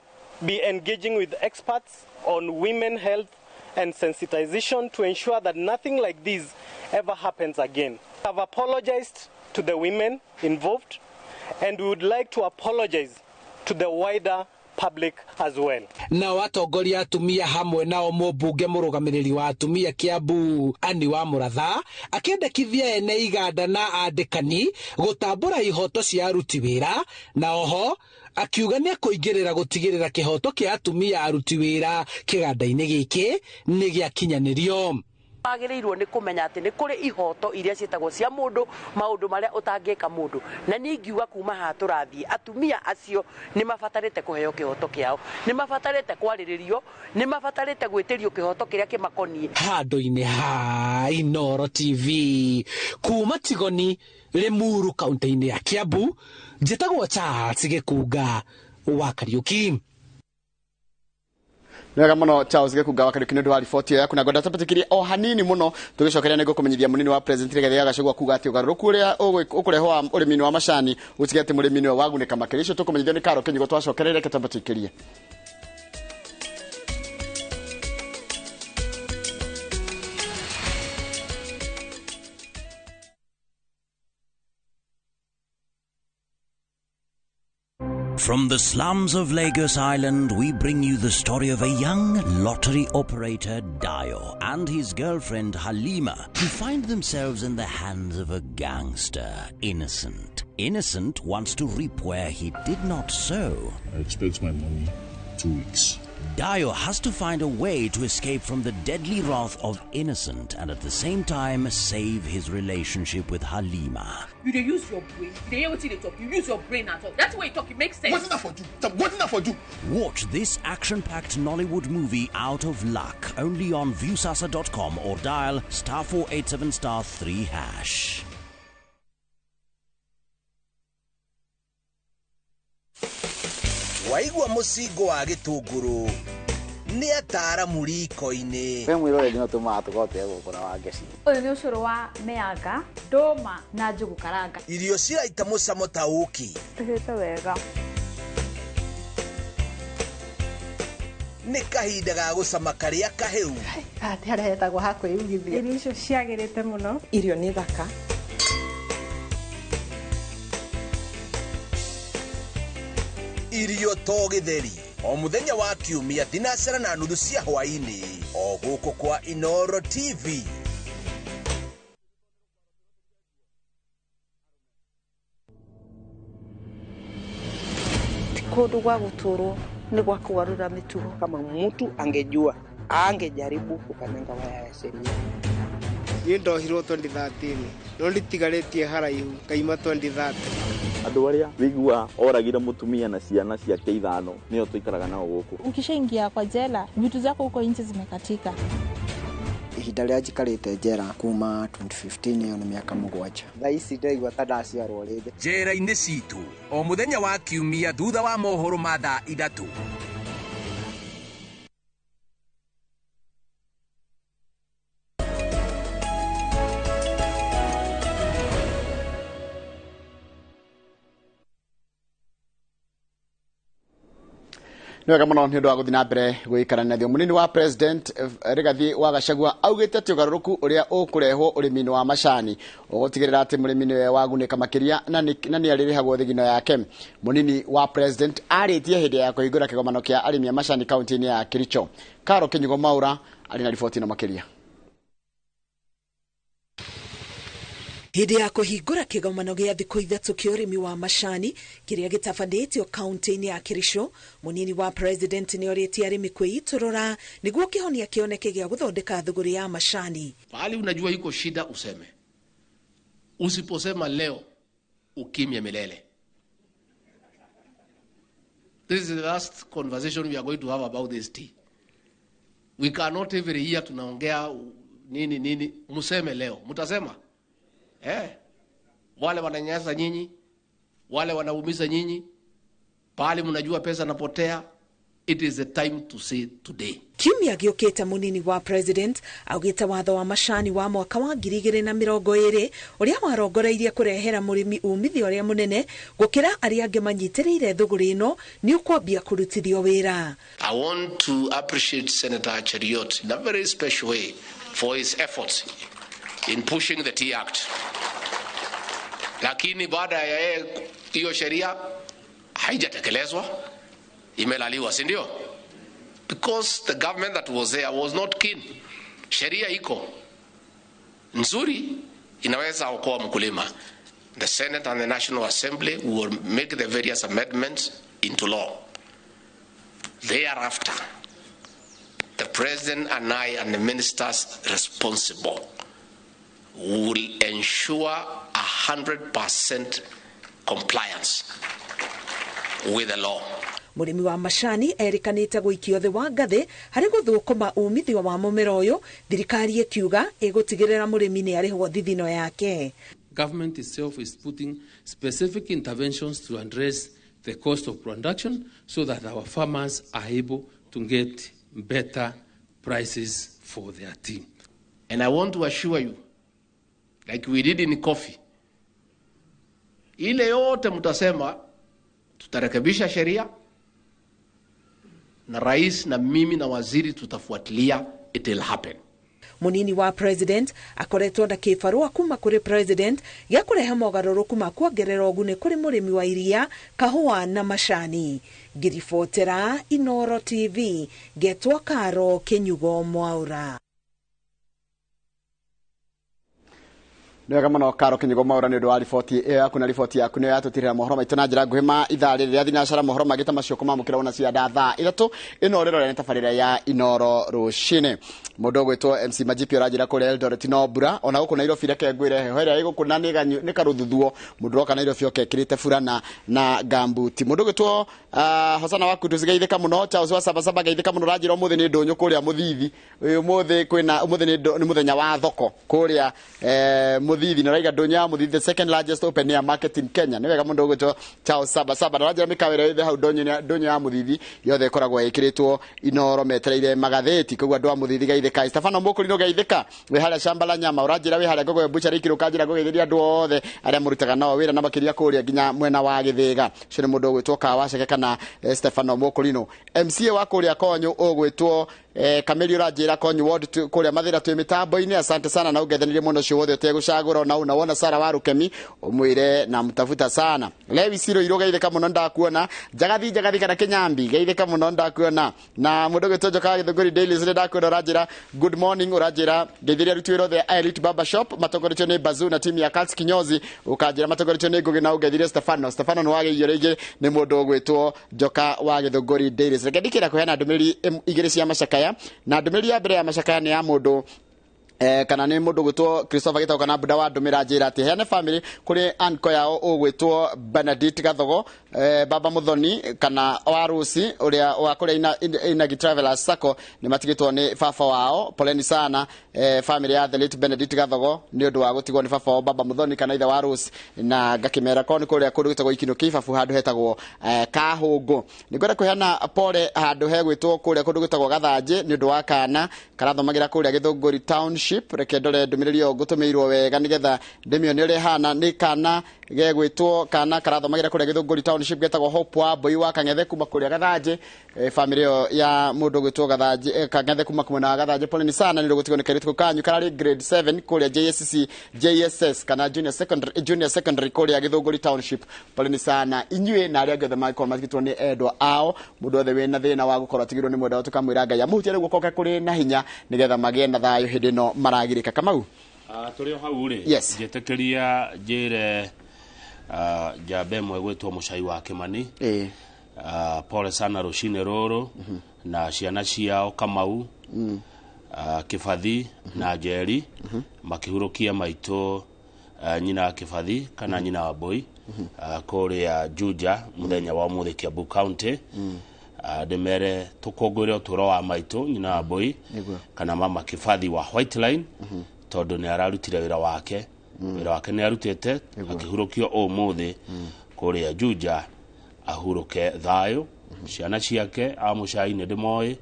be engaging with experts on women health and sensitization to ensure that nothing like this ever happens again. I've apologized to the women involved, and we would like to apologize to the wider public as well. Nao atongoria atumia hamwe nao mũmbunge mũrũgamĩrĩri wa atumia Kiambu Anne wa Mũratha akĩendekithia ene iganda na andĩkani gũtambũra ihoto cia aruti wĩra, na oho akiuga nĩ akũingĩrĩra gũtigĩrĩra kĩhoto kĩa atumia aruti wĩra kĩganda-inĩ gĩkĩ nĩ gĩakinyanĩrio. Wagĩrĩirwo nĩ kũmenya atĩ nĩ kũrĩ ihoto iria ciĩtagwo cia mũndũ, maũndũ marĩa ũtangĩka mũndũ, na niĩ ingiuga kuma haha tũrathiĩ atumia acio nĩ mabatarĩte kũheo kĩhoto kĩao, nĩ mabatarĩte kwarĩrĩrio, nĩ mabatarĩte gwĩtĩrio kĩhoto kĩrĩa kĩmakoniĩ. Handũ-inĩ ha Inooro TV kuma Tigoni Limuru kaunti-inĩ ya Kiambu, njĩtagwo Charles Gĩkunga wa Kariũki. Nĩwega mũno Charles Gĩkunga wa Kariũki nĩ ũndũ wa riboti ĩyo yaku, na ngwenda tũpĩtũkĩrie o hanini mũno tũgĩcokeria nĩ ngũkũmenyithia mũnini wa President Rigathĩ wa Gachagua kuga atĩ ũgarũrũku ũrĩa ũkũrehwo wa ũrĩmi-inĩ wa macani gũtige atĩ mũrĩmi nĩwe wagunĩka makĩria. Icio tũkũmenyithio nĩ Karo Kĩnyugo twacokereire, reke twambatĩkĩrie. From the slums of Lagos Island, we bring you the story of a young lottery operator, Dio, and his girlfriend, Halima, who find themselves in the hands of a gangster, Innocent. Innocent wants to reap where he did not sow. I expect my money 2 weeks. Dio has to find a way to escape from the deadly wrath of Innocent and at the same time save his relationship with Halima. You dey use your brain. They hear what you talk. You use your brain at all. That's why you talk. It makes sense. What's that for you? What's that for you? Watch this action-packed Nollywood movie Out of Luck only on Viusasa.com or dial *487*3#. Waigua mũcingo wa gĩtũngũrũ nĩ ataaramu riko-inĩ. Kwĩ mwĩroreri no tũmaga tũgote gũkũ na Wangeci. Ũyũ nĩ ũcũrũ wa mĩanga, ndũma na njũgũ karanga. Irio ciraita mũcamo ta ũkĩ. Tũhĩte wega. Nĩ kahinda ga gũcama karĩa kahĩu. Haha ti harĩa hetagwo ha kwĩyugithia. Irio icio ciagĩrĩte mũno. Irio nĩ thaka. Irio to gĩtheri o mũthenya wa kiumia 9:30 cia hwaĩ-inĩ o gũkũ kwa Inooro TV. Ti kũndũ gwa gũtũrwo nĩ gwa kũgarũra mĩtugo. Kama mtu angejua angejaribu kukanyanga waya ya sheria. Niĩ ndohirwo 2013 no nditigarĩtie haraihu ngaima 2030. Andũ arĩa wĩigua oragire mũtumia na ciana ciake 5 nĩo tũikaraga nao gũkũ. Ukishaingia kwa jela vitu zako huko nje zimekatika. Ihinda rĩrĩa njikarĩte njera kuma 2015 ĩyo nĩ mĩaka 7. Thaa ici ndĩraigua ta ndaciarwo rĩngĩ. Njera-inĩ citũ o mũthenya wa kiumia thutha wa mohoro ma thaa 3. Nĩ wega mũno nĩ ũndũ wa gũthiĩ na mbere gũikarania naithuĩ. Mũnini wa President Rigathĩ wa Gachagua augĩte atĩ ũgarũrũku ũrĩa ũkũrehwo ũrĩmi-inĩ wa macani ũgũtigĩrĩra atĩ mũrĩmi nĩwe wagunĩka makĩria na nĩ arĩrĩhagwo thigino yake. Mũnini wa President arĩtie hĩndĩ ya kũhingũra kĩgomano kĩa arĩmi a macani kaunti-inĩ ya Kericho. Karo Kĩnyugo Maura arĩ na riboti ĩno makĩria. Hĩndĩ ya kũhingũra kĩgomano gĩa thikũ 3 kĩa ũrĩmi wa macani kĩrĩa gĩtabanĩtio kaunti-inĩ ya Kericho, mũnini wa President nĩ orĩtie arĩmi kwĩitũrũra nĩguo kĩhonia kĩoneke gĩa gũthondeka thũgũrĩ ya macani. Pahali unajua iko shida useme. Usiposema leo ukimya milele. This is the last conversation we are going to have about this tea. We cannot every year tunaongea nini nini. Museme leo. Mutasema? Wale wananyanyasa nyinyi, wale wanaumiza nyinyi, pahali mnajua pesa napotea, It is the time to say today. Kiumia gĩũkĩte mũnini wa president augĩte watho wa macani wa mwaka wa 2020 ũrĩa warongoreirie kũrehera mũrĩmi umithio ũrĩa mũnene gũkĩra arĩa angĩ manyitĩrĩire thũgũrĩ ĩno nĩ ũkwambia kũrutithio wĩra. I want to appreciate Senator Cheriot in a very special way for his efforts in pushing the Tea Act. Lakini baada ya yeye hiyo sheria haijatekelezwa, imelaliwa, si ndio? Because the government that was there was not keen. Sheria iko nzuri, inaweza okoa mkulima. The Senate and the National Assembly will make the various amendments into law. Thereafter, the President and I and the ministers responsible will ensure 100% compliance with the law. Mũrĩmi wa macani erĩkanĩte gũikio thĩ wa ngathĩ harĩ gũthũkũma umithio wa mũmera ũyũ, thirikari ĩkiuga ĩgũtigĩrĩra mũrĩmi nĩ arĩhwo thithino yake. Government itself is putting specific interventions to address the cost of production so that our farmers are able to get better prices for their tea. And I want to assure you, like we did in coffee, ile yote mtasema tutarekebisha sheria na rais na mimi na waziri tutafuatilia, it will happen. Munini wa president akoretwo na kĩbarũa kuma kũrĩ president gĩa kũrehe mogarũrũku ma kuongerera ũguni kũrĩ mũrĩmi wa iria, kahũa na macani. Ngĩribotera Inoro TV, ngetwo Karo Kĩnyugo Mwaura. Nĩ wega mũno Karo Kĩnyugo Mwaura nĩ ũndũ wa riboti ĩyo yaku, na riboti yaku nĩyo yatũtirĩra mohoro maitũ na njĩra nguhĩ ma ithaa rĩrĩ rĩa thinacara. Mohoro mangĩ ta macio kũmamũkĩra wona cia thaa 3 ĩno rĩrore nĩ tabarĩra ya Inoro rũcinĩ. Mũndũ ũgwĩtwo MC Majipi ũranjĩra kũrĩa Eldoret no mbura, ona gũkũ Nairobi reke ngwĩre heho ĩrĩa ĩgũkũ na nĩ karũthuthuo. Mũndũ ũroka Nairobi oke ekĩrĩte burana na gambuti. Mũndũ ũgwĩtwo Hosana wa Kudu geithĩka mũno, Charles wa Sabasaba geithĩka mũno, ũranjĩra ũmũthĩ nĩ ndũnyũ kũrĩa Mũthithi. Ũmũthĩ kwĩna ũmũthĩ nĩ mũthenya wa thoko kũrĩa Mũthithi, na raiga ndũnyũ ya Mũthithi, the second largest open air market in Kenya. Nĩ wega mũndũ ũgwĩtwo Charles Sabasaba na ũranjĩra mĩkawa ĩrĩa ĩthe hau ndũnyũ ya Mũthithi yothe ĩkoragwo ĩkĩrĩtwo Inoro metereire magathĩti. Koguo andũ a Mũthithi geithĩka. Stefano Mũkũrinũ geithĩka, wĩ harĩa shamba la nyama, ũranjĩra wĩ harĩa Ngogoyo Butchery ikĩrũka njĩra ngũgeithĩria andũ othe arĩa mũrutaga nao wĩra na makĩria kũrĩa nginya mwena wa Gĩthĩga. Ũcio nĩ mũndũ ũgwĩtwo Kawaceke kana Stefano Mũkũrinũ. MCA wa kũrĩa Konyũ ũgwĩtwo Kameli ũranjĩra Konyũ ward kũrĩa Mathĩra twĩ mĩtambo-inĩ. Asante sana na ũngethanĩrie mũno ũcio wothe ũtegũcagũra. Ona una wona Sara wa Rukemi ũmwĩre na mtafuta sana. Lewi Siro Iro geithĩka mũno ndakuona. Njagathi Njagathi kana Kĩnyambi geithĩka mũno ndakuona. Na mũndũ ũgwĩtwo Njoka Gĩthũngũri Daily nĩ ndakuona ũranjĩra good morning, ũranjĩra ngeithĩria aruti wĩra othe a Elite Barber Shop matongoretio nĩ Bazu na timu ya Cats Kinyozi, ũkanjĩra matongoretio nĩ Ngũgĩ na ũngeithirie Stefano. Stefano nĩ wageithio rĩngĩ nĩ mũndũ ũgwĩtwo Njoka wa Gĩthũngũri Daily. Reke ndikĩra kũheana ndũmĩrĩri igĩrĩ cia macakaya, na ndũmĩrĩri ya mbere ya macakaya nĩ ya mũndũ kana nĩ mũndũ ũgwĩtwo Christopher Gitau kana Buda wa ndũmĩra njĩra atĩ heane family kũrĩ anko yao ũgwĩtwo Benedict Gathogo, Baba Muthoni kana wa Rusi ũrĩa wa kũrĩa Inagi Travelers Sacco, nĩ matigĩtwo nĩ baba wao. Poleni sana family ya the late Benedict Gathogo nĩ ũndũ wa gũtigwo nĩ baba wao Baba Muthoni kana ithe wa Rusi, na ngakĩmera korwo nĩ kũrĩa kũndũ gwĩtagwo Ikinũ Kĩbabu handũ hetagwo Kahũngũ. Nĩ ngwenda kũheana pole handũ hegwĩtwo kũrĩa kũndũ gwĩtagwo Gathanjĩ nĩ ũndũ wa kana karathomagĩra kũrĩa Gĩthũngũri Township. Reke ndore ndũmĩrĩri ĩyo ngũtũmĩirwo wega nĩgetha ndĩmĩone ũrĩa ĩhana. Nĩ kana gegwĩtwo kana karathomagĩra kũrĩa Gĩthũngũri Township getagwo Hope wa Mbui wa Kang'ethe kuma kũrĩa Gathanjĩ. Family ĩyo ya mũndũ ũgwĩtwo Gathanjĩ Kang'ethe kuma mwena wa Gathanjĩ, poleni sana nĩ ũndũ gũtigwo nĩ kairĩtu kanyu kararĩ grade 7 kũrĩa JSC JSS kana junior secondary kũrĩa Gĩthũngũri Township. Poleni sana inyuĩ na arĩa angĩ othe mangĩkorwo matigĩtwo nĩ endwa ao. Mũndũ wothe wĩna thĩna wa gũkorwo atigĩrwo nĩ mwendwa tũkamwĩra Ngai amũhutie rĩu guoko kũrĩ na hinya nĩgetha magĩe na thayũ hĩndĩ ĩno maragirĩka. Kamau, tũrĩ o hau rĩ, njĩtĩkĩria njĩre njamba ĩmwe gwĩtwo Mũcai wa Kĩmani, pole sana rũcinĩ rũrũ na ciana ciao Kamau, Kĩbathi na Njeri makĩhurũkia maitũ nyina wa Kĩbathi kana nyina wa Mbui kũrĩa Juja mũthenya wa ũmũthĩ Kiambu County. Ndĩmere tũkũngũĩre ũtũũro wa maitũ nyina wa Mbui kana mama Kĩbathi wa White Line, tondũ nĩ ararutire wĩra wake, wĩra wake nĩ arutĩte akĩhurũkio ũmũthĩ kũrĩa Juja, ahurũke thayũ Ciana ciake a Mũcai nĩ ndĩmoĩ,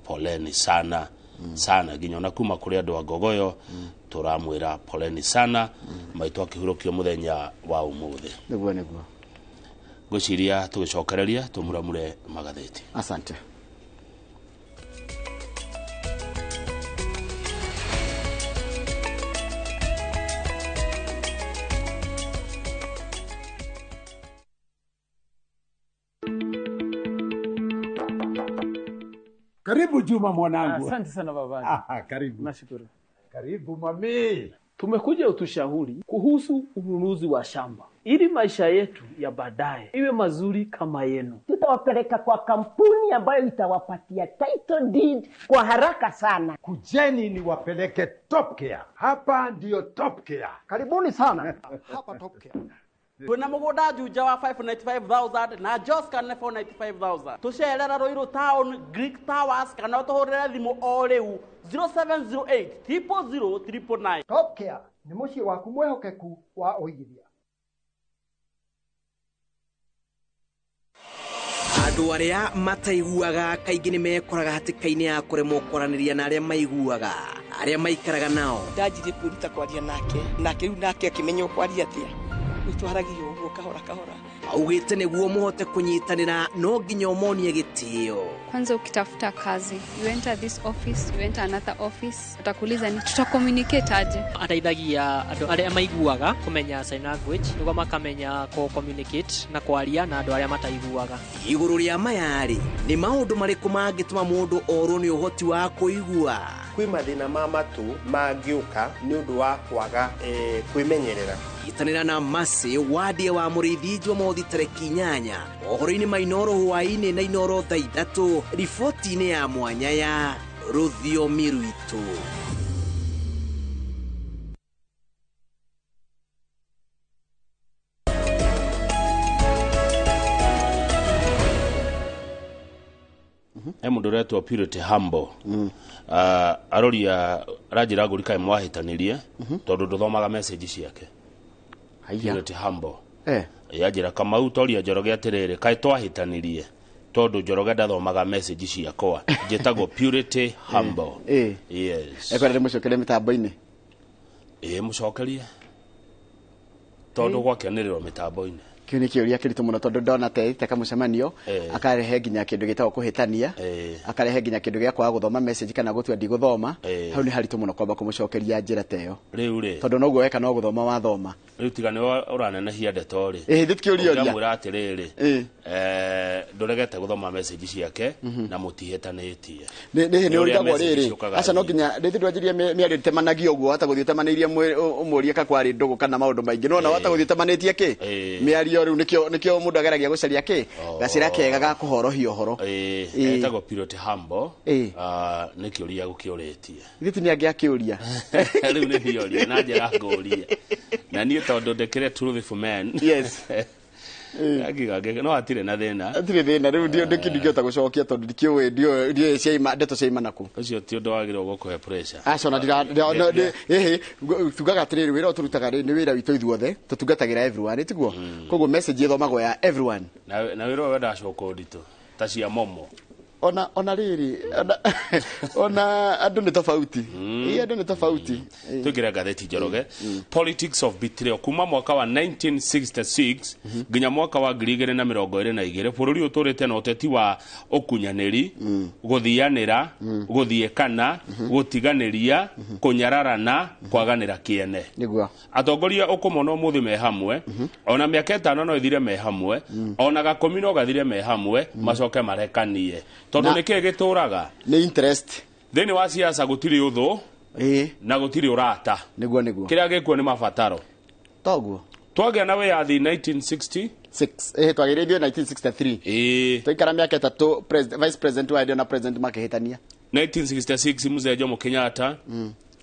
poleni sana sana, nginya ona kuma kũrĩ andũ a Ngogoyo tũramwĩra poleni sana. Maitũ akĩhurũkio mũthenya wa ũmũthĩ. Nĩguo nĩguo. Ngwĩciria tũgĩcokereria tũmuramure magathĩti. Asante. Karibu Juma mwanangu. Asante sana baba. Karibu. Nashukuru. Karibu mami. Tumekuja utushauri kuhusu ununuzi wa shamba ili maisha yetu ya baadaye iwe mazuri kama yenu. Tutawapeleka kwa kampuni ambayo itawapatia title deed kwa haraka sana. Kujeni niwapeleke Top Care. Hapa ndiyo Top Care. Karibuni sana. Hapa Top Care. Twina mugunda Juja wa 595,000 na Joska nĩ 495,000. Tucerera Ruiru Town, Greek Towers kana utuhurire thimu o riu 0708 000 999. Top Care nĩ mũciĩ waku mwĩhokeku wa ũigithia. Andũ arĩa mataiguaga kaingĩ nĩ mekoraga hatĩka-inĩ ya kũremwo kwaranĩria na arĩa maiguaga, arĩa maikaraga nao. Ndanjirie kwĩruta kwaria nake, nake rĩu nake akĩmenya ũkwaria atĩa. Twaragia ũguo kahora kahora. Augĩte nĩguo mũhote kũnyitanĩra no nginya ũmonie gĩtĩo. Kwanza ukitafuta kazi, you enter this office, you enter another office, utakuuliza ni tuta communicate aje. Ateithagia andũ arĩa maiguaga kũmenya sign language nĩguo makamenya kũ communicate na kwaria na andũ arĩa mataiguaga. Igũrũ rĩa maya-rĩ, nĩ maũndũ marĩkũ mangĩtũma mũndũ orwo nĩ ũhoti wa kũigua? Kwĩ mathĩna ma matũ mangĩũka nĩ ũndũ wa kwaga kwĩmenyerera. Itanĩra na Mercy Wandie wa Mũrĩithi Jumamothi tarĩki 8 mohoro-inĩ ma Inooro hwaĩ-inĩ na Inooro thaa 3 riboti-inĩ ya mwanya ya Rũthiomi Rwitũ. He mũndũ ũretwo Purity Humble. Aroria aranjĩra ngũri kaĩ mwahĩtanĩrie tondũ ndũthomaga message ciake. Purity Humble. Yanjĩra Kamau toria Njoroge atĩrĩrĩ kaĩ twahĩtanĩrie tondũ Njoroge ndathomaga message ciakwa. Njĩtagwo Purity Humble. Yes. Ekwenda ndĩmũcokerie mĩtambo-inĩ? Ĩĩ mũcokerie tondũ gwakĩanĩrĩrwo mĩtambo-inĩ. Kĩu nĩ kĩũria kĩritũ mũno tondũ ndona te kamũcemanio akarehe nginya kĩndũ gĩtagwo kũhĩtania, akarehe nginya kĩndũ gĩa kwaga gũthoma message kana gũtua ndigũthoma. Hau nĩ haritũ mũno kwamba kũmũcokeria njĩra ta ĩyo. Rĩu rĩ, tondũ noguo weka no gũthoma wathoma. Rĩu tiga nĩwe ũranenehia ndeto rĩ. Ĩĩ ndĩtikĩũria ũria. Ũramwĩra atĩrĩrĩ, ndũregete gũthoma message ciake na mũtihĩtanĩtie. Nĩ ũrigagwo rĩrĩ, aca no nginya rĩthĩ ndwanjirie mĩario ĩtemanagia ũguo hata gũthiĩ ũtemanĩirie ũmũrie ka kwarĩ ndũgũ kana maũndũ maingĩ. Nĩwona wata gũthiĩ ũtemanĩtie kĩ mĩario rĩu nĩkĩo mũndũ ageragia gũcaria kĩ gacĩra kega ga kũhorohia ũhoro. Etagwo Purity Humble. Nĩ kĩũria gũkĩũrĩtie. Githĩ ti nĩ angĩakĩũria? Rĩu nĩ niĩ na njĩra ngũrie. Na niĩ tondũ ndĩkĩrĩ truthful man. Yes. No hatirĩ na thĩna. Hatirĩ thĩna rĩu ndingĩhota gũcokia tondũ ndikĩũĩ ndiũĩ ciaima ndeto ciaima nakũ. Ũcio ti ũndũ wagĩrĩirwo gũkũhe pressure. Aca ona ĩhĩ tugaga atĩrĩrĩ wĩra ũyũ tũrutaga rĩ nĩ wĩra witũ ithuothe tũtungatagĩra everyone tiguo? Koguo message ĩthomagwo ya everyone. Na wĩra ũyũ wendaga coka ũritũ ta cia momo. Ona rĩrĩ ona andũ nĩ tofauti. Ĩĩ andũ nĩ tofauti. Tũingĩre ngathĩti Njoroge. Politics of Betrayal kuma mwaka wa 1966 nginya mwaka wa 2022 bũrũri ũtũrĩte na ũteti wa ũkunyanĩri, gũthianĩra, gũthiĩkana, gũtiganĩria, kũnyararana, kwaganĩra kĩene. Nĩguo. Atongoria ũkũmona ũmũthĩ me hamwe, ona mĩaka 5 no ĩthire me hamwe, ona 10 no gathire me hamwe, macoke marekanie. Tondũ nĩ kĩĩ gĩtũraga? Nĩ interest. Thĩinĩ wa siasa gũtirĩ ũthũ na gũtirĩ ũrata. Nĩguo nĩguo. Kĩrĩa gĩkuo nĩ mabataro. Toguo. Twagĩa na wĩyathi 1966. Twagĩrĩirio 1963. Twaikara mĩaka 3 vice president wa na president makĩhĩtania. 1966 Mzee Jomo Kenyatta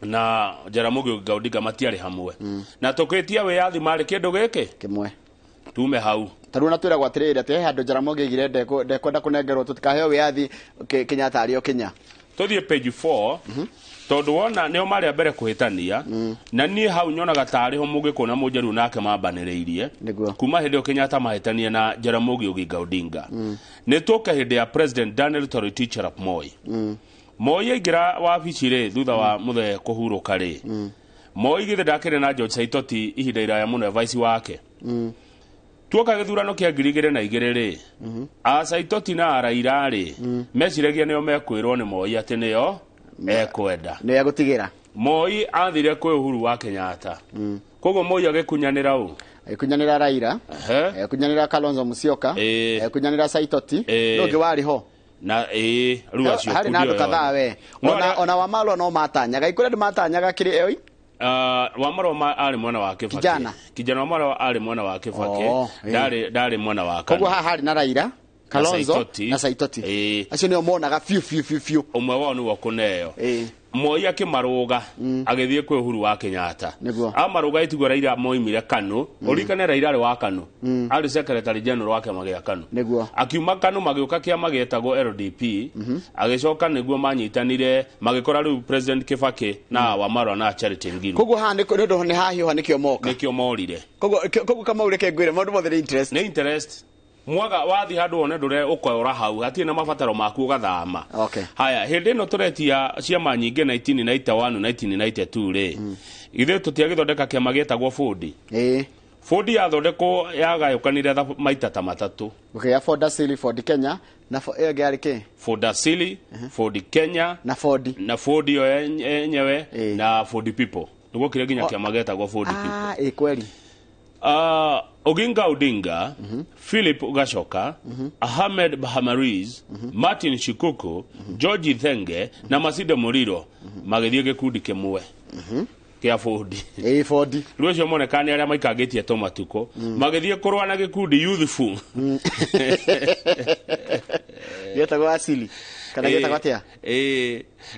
na Jaramogi Oginga Odinga matiarĩ hamwe. Na tũkĩtia wĩyathi marĩ kĩndũ gĩkĩ? Kĩmwe. Tume hau. Tarĩu na twĩragwo atĩrĩrĩ atĩ he handũ Jaramogi aigire ndekwenda kũnengerwo tũtikaheo wĩyathi Kenyatta arĩ o Kenya. Tũthiĩ page 4. Tondũ wona nĩo marĩ a mbere kũhĩtania, na niĩ hau nyonaga tarĩ ho Mũgĩkũyũ na Mũnjaruo nake mambanĩrĩirie. Kuma hĩndĩ ĩyo Kenyatta mahĩtania na Jaramogi Oginga Odinga. Nĩ tũke hĩndĩ ya President Daniel Toroitich arap Moi. Moi aingĩra wabici rĩ, thutha wa mũthee kũhurũka rĩ, Moi githĩ ndakĩrĩ na George Saitoti ihinda iraya mũno e vice wake. Tuoka gĩthurano kĩa 2002 rĩ, a Saitoti na Araira rĩ, meciragia nĩo mekwĩrwo nĩ Moi atĩ nĩo ekwenda. Nĩ egũtigĩra. Moi athire kwĩ Uhuru wa Kenyatta. Koguo Moi agĩkunyanĩra ũ? Agĩkunyanĩra Raila, agĩkunyanĩra Kalonzo Musyoka, agĩkunyanĩra Saitoti. Nũ ũngĩ warĩ ho? Na ĩĩ, rĩu acio harĩ na kundi andũ ĩyo kadhaa yothe. we. No Ona ona Wamalwa no matanyaga. Ikũrĩ andũ matanyaga kĩrĩ oi? Wamarwa arĩ mwena wa Kibaki. Kijana. Kijana Wamarwa arĩ mwena wa Kibaki. Oh, ĩĩ. Ndarĩ mwena wa Koguo Kanu. haha harĩ na Raila, Kalonzo Saitoti. na Saitoti. Acio nĩo monaga biũ biũ biũ biũ. Ũmwe wao nĩwe ũkũneo. Moi akĩmarũga agĩthiĩ kwĩ Uhuru wa Kenyatta. Amarũga itigwo Raila moimire Kanu. Ũririkane Raila arĩ wa Kanu. Arĩ secretary general wa kĩama gĩa Kanu. Akiuma Kanu magĩũka kĩama gĩetagwo LDP. Agĩcoka nĩguo manyitanire magĩkora rĩu President Kibaki na Wamarwa na Charity Ngilu. Koguo haha nĩ ũndũ nĩ hahiũha nĩkĩo moka. Nĩkĩo morire. Koguo Kamau reke ngwĩre maũndũ mothe nĩ interest. Nĩ interest. Mwaga wathi handũ wone ndũre ũkoyora hau hatirĩ na mabataro maku ũgathama. Haya, hĩndĩ ĩno tũretia ciama nyingĩ 1991 1992 rĩ, ithuĩ tũtiagĩthondeka kĩama gĩetagwo Ford. Ford yathondekwo yagayũkanire maita ta matatũ. Gũkĩgĩa Ford Asili, Ford Kenya na ĩyo ĩngĩ yarĩ kĩ? Ford Asili, Ford Kenya na Ford, na Ford ĩyo yenyewe na Ford People. Nĩguokire nginya kĩama gĩetagwo Ford People. Ah, ĩ kweli. Oginga Odinga, Philip Gashoka, Ahmed Bahamariz, Martin Shikuku, George Thenge na Masinde Muliro magĩthiĩ gĩkundi kĩmwe kĩa Ford. Ĩ Ford. Rĩu acio moneka nĩ arĩa maikangĩtie tũmatukũ magĩthiĩ kũrũa na gĩkundi youthful. Gĩetagwo Asili kana gĩetagwo atĩa?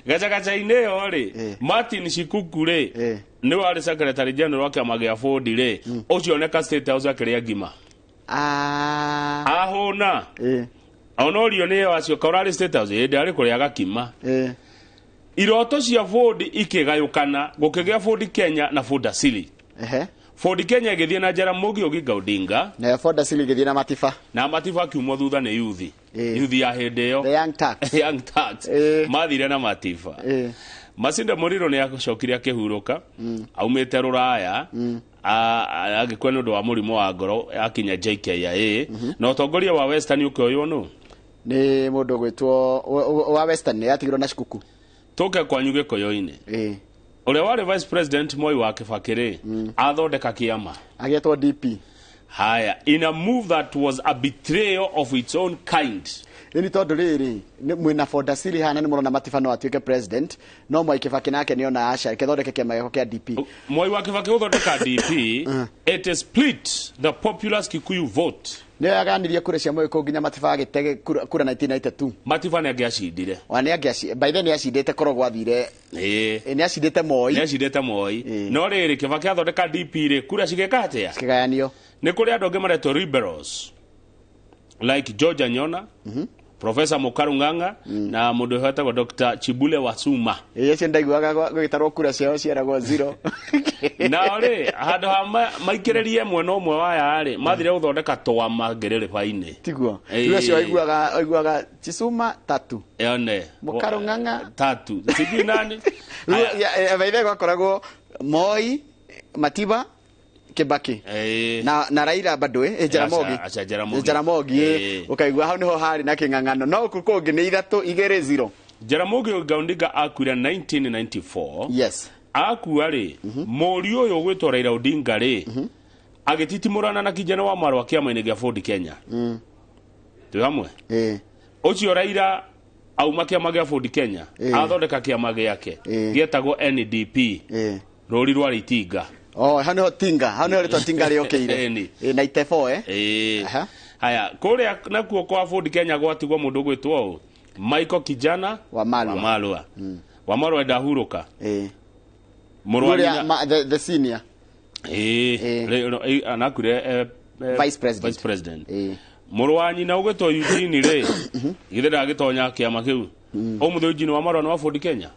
Gacagaca-inĩ ĩyo rĩ, Martin Shikuku rĩ, nĩwe warĩ secretary general wa kĩama gĩa Ford rĩ, ũcio oneka State House akĩrĩa ngima. Ahũna. Onorio nĩyo acio kaũrarĩ State House ĩndĩ arĩ kũrĩa gakima. Iroto cia Ford ikĩgayũkana gũkĩgĩa Ford Kenya na Ford Asili. Ford Kenya ĩgĩthiĩ na Jaramogi Oginga Odinga. Na Ford Asili ĩgĩthiĩ na Matiba. Na Matiba akiumwo thutha nĩ yuthi. Yuthi ya hĩndĩ ĩyo. The Young Turks. Young Turks. Mathire na Matiba. Masinde Muliro nĩ acokire akĩhurũka aumĩte Rũraya, agĩkua nĩ ũndũ wa mũrimũ wa ngoro akinya JKIA. Na ũtongoria wa Western ũkĩoywo nũ? Nĩ mũndũ ũgwĩtwo wa Western nĩ atigirwo na Shikuku. Tũke kwanyu Gĩkũyũ-inĩ. Ũrĩa warĩ vice president Moi wa Kibaki rĩ, athondeka kĩama agĩetwo DP. Haya, in a move that was a betrayal of its own kind. Nĩ tondũ rĩrĩ mwĩna Ford Asili hana nĩ mũrona Matiba no atuĩke president, no Mwai Kibaki nake nĩona aca reke thondeke kĩama gĩakwa kĩa DP. Moi wa Kibaki gũthondeka DP, it split the populous Kikuyu vote. Nĩyo yaganirie kura cia Mũgĩkũyũ nginya Matiba agĩte kura 1992. Matiba nĩ angĩacindire. Wa nĩ angĩaci by then nĩ acindĩte korwo gwathire. Nĩ acindĩte Moi. Nĩ acindĩte Moi. No rĩrĩ Kibaki athondeka DP rĩ, kura cigĩka atĩa? Cikĩgayanio. Nĩ kũrĩ andũ angĩ maretwo liberals like George Anyona, Professor Mukaru Ng'ang'a na mũndũ wetagwo Dr. Chibule Wasuma. Ĩĩ acio ndaiguaga gũgĩtarwo kura ciao ciaragwo zero. Nao rĩ, handũ ha maikĩrĩrie mwena ũmwe wa aya rĩ, mathire gũthondeka twama ngĩrĩrĩba-inĩ. Tiguo. Rĩu acio aiguaga Chisuma tatu. Yone. Mukaru Ng'ang'a tatu. Sijui nani. Rĩu by gwakoragwo Moi, Matiba, Kibaki na Raila bado Jaramogi. Acha Jaramogi. Jaramogi ukaigua hau niho hari na king'ang'ano no kũ kũngĩ nĩ ithatũ igĩrĩ zero. Jaramogi Oginga Odinga akuire 1994. Yes. Akua rĩ, mũriũ ũyũ ũgwĩtwo Raila Odinga rĩ, agĩtitimũrana na kijana wa Marwa kĩama-inĩ gĩa Ford Kenya. Twĩ hamwe? Ũcio Raila auma kĩama gĩa Ford Kenya, athondeka kĩama gĩake gĩetagwo NDP. Rũri rwarĩ Itinga. Oh, hau niho Tinga, hau niho rĩtwa Tinga rĩokĩire. 94 Haya, kũrĩa nakuo kwa Ford Kenya gwatigwo mũndũ ũgwĩtwo ũ? Michael Kijana Wamalwa. Wamalwa ndahurũka. Mũrũ wa nyina the senior. Anakuire vice president. Vice president. Mũrũ wa nyina ũgwĩtwo Eugene rĩ, githĩ ndagĩtonya kĩama kĩu? Ũmũthĩ Eugene Wamalwa nĩ wa Ford Kenya.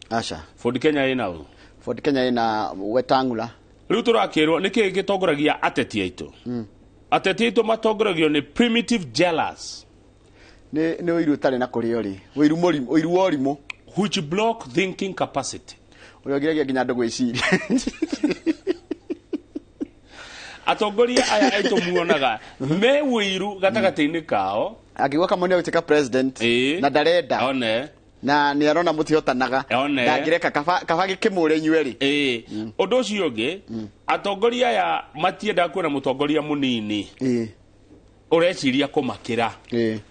Aca. Ford Kenya ĩna ũ? Ford Kenya ĩna Wetangula. Rĩu tũrakĩrwo nĩkĩ gĩtongoragia ateti aitũ? Ateti aitũ matongoragio nĩ primitive jealous. Nĩ ũiru ũtarĩ na kũrĩa ũrĩ. Ũiru mũrimũ, ũiru wa ũrimũ. Which block thinking capacity. Ũrĩa ũgiragia nginya andũ gwĩciria. Atongoria aya aitũ muonaga me ũiru gatagatĩ-inĩ kao. Angĩgwa Kamau nĩ egũtuĩka president na ndarenda. One. Na nĩ arona mũtihotanaga. One. Ndangĩreka kaba gĩkĩmũre inyuerĩ. Ũndũ ũcio ũngĩ, atongoria aya matiendaga kuona mũtongoria mũnini. Ũreciria kũmakĩra.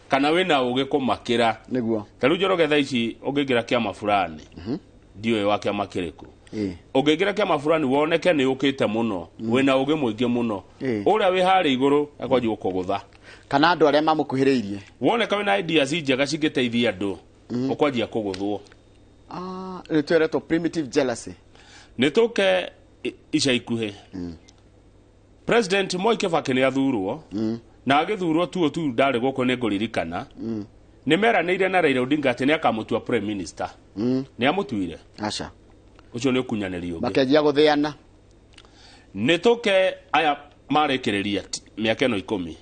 Kana wĩna ũgĩ kũmakĩra. Nĩguo. Ta rĩu Njoroge thaa ici ũngĩingĩra kĩama fulani. Ndiũĩ wa kĩama kĩrĩkũ. Ũngĩingĩra kĩama fulani woneke nĩ ũkĩte mũno. Wĩna ũgĩ mũingĩ mũno. Ũrĩa wĩ harĩa igũrũ akwanjia gũkũgũtha. Kana andũ arĩa mamũkuhĩrĩirie. Woneka wĩna ideas njega cingĩteithia andũ. Ũkwanjia kũgũthwo. Nĩ tweretwo primitive jealousy. Nĩ tũke ica ikuhĩ. President Mwai Kibaki nĩ athurwo. Na agĩthurwo tu ndarĩ gũkũ nĩ ngũririkana. Nĩ meranĩire na Raila Odinga atĩ nĩ akamũtua prime minister. Nĩ amũtuire. Aca. Ũcio nĩ ũkunyanĩri ũngĩ. Makĩanjia gũthĩana. Nĩ tũke aya marĩkĩrĩria mĩaka ĩno 10.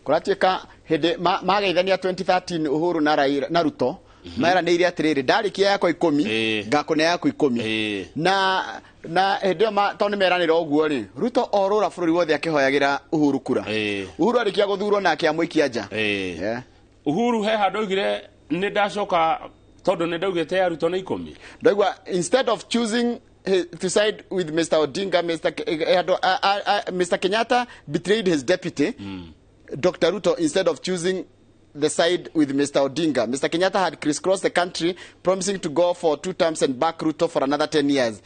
Kũratuĩka hĩndĩ mageithania 2013 Uhuru na Raila na Ruto meranĩire atĩrĩrĩ ndarĩkia yakwa 10 ngakũne yaku 10. Na hĩndĩ ĩyo tondũ nĩ meranĩra ũguo rĩ, Ruto orũra bũrũri wothe akĩhoyagĩra Uhuru kura. Uhuru arĩkia gũthurwo nake amũikia nja. Uhuru he handũ oigire nĩ ndacoka tondũ nĩ ndaugĩte ya Ruto nĩ 10. Ndaigua instead of choosing to side with Mr. Odinga, Mr. Kenyatta betrayed his deputy, Dr. Ruto, instead of choosing the side with Mr. Odinga. Mr. Kenyatta had crisscrossed the country, promising to go for 2 terms and back Ruto for another 10 years.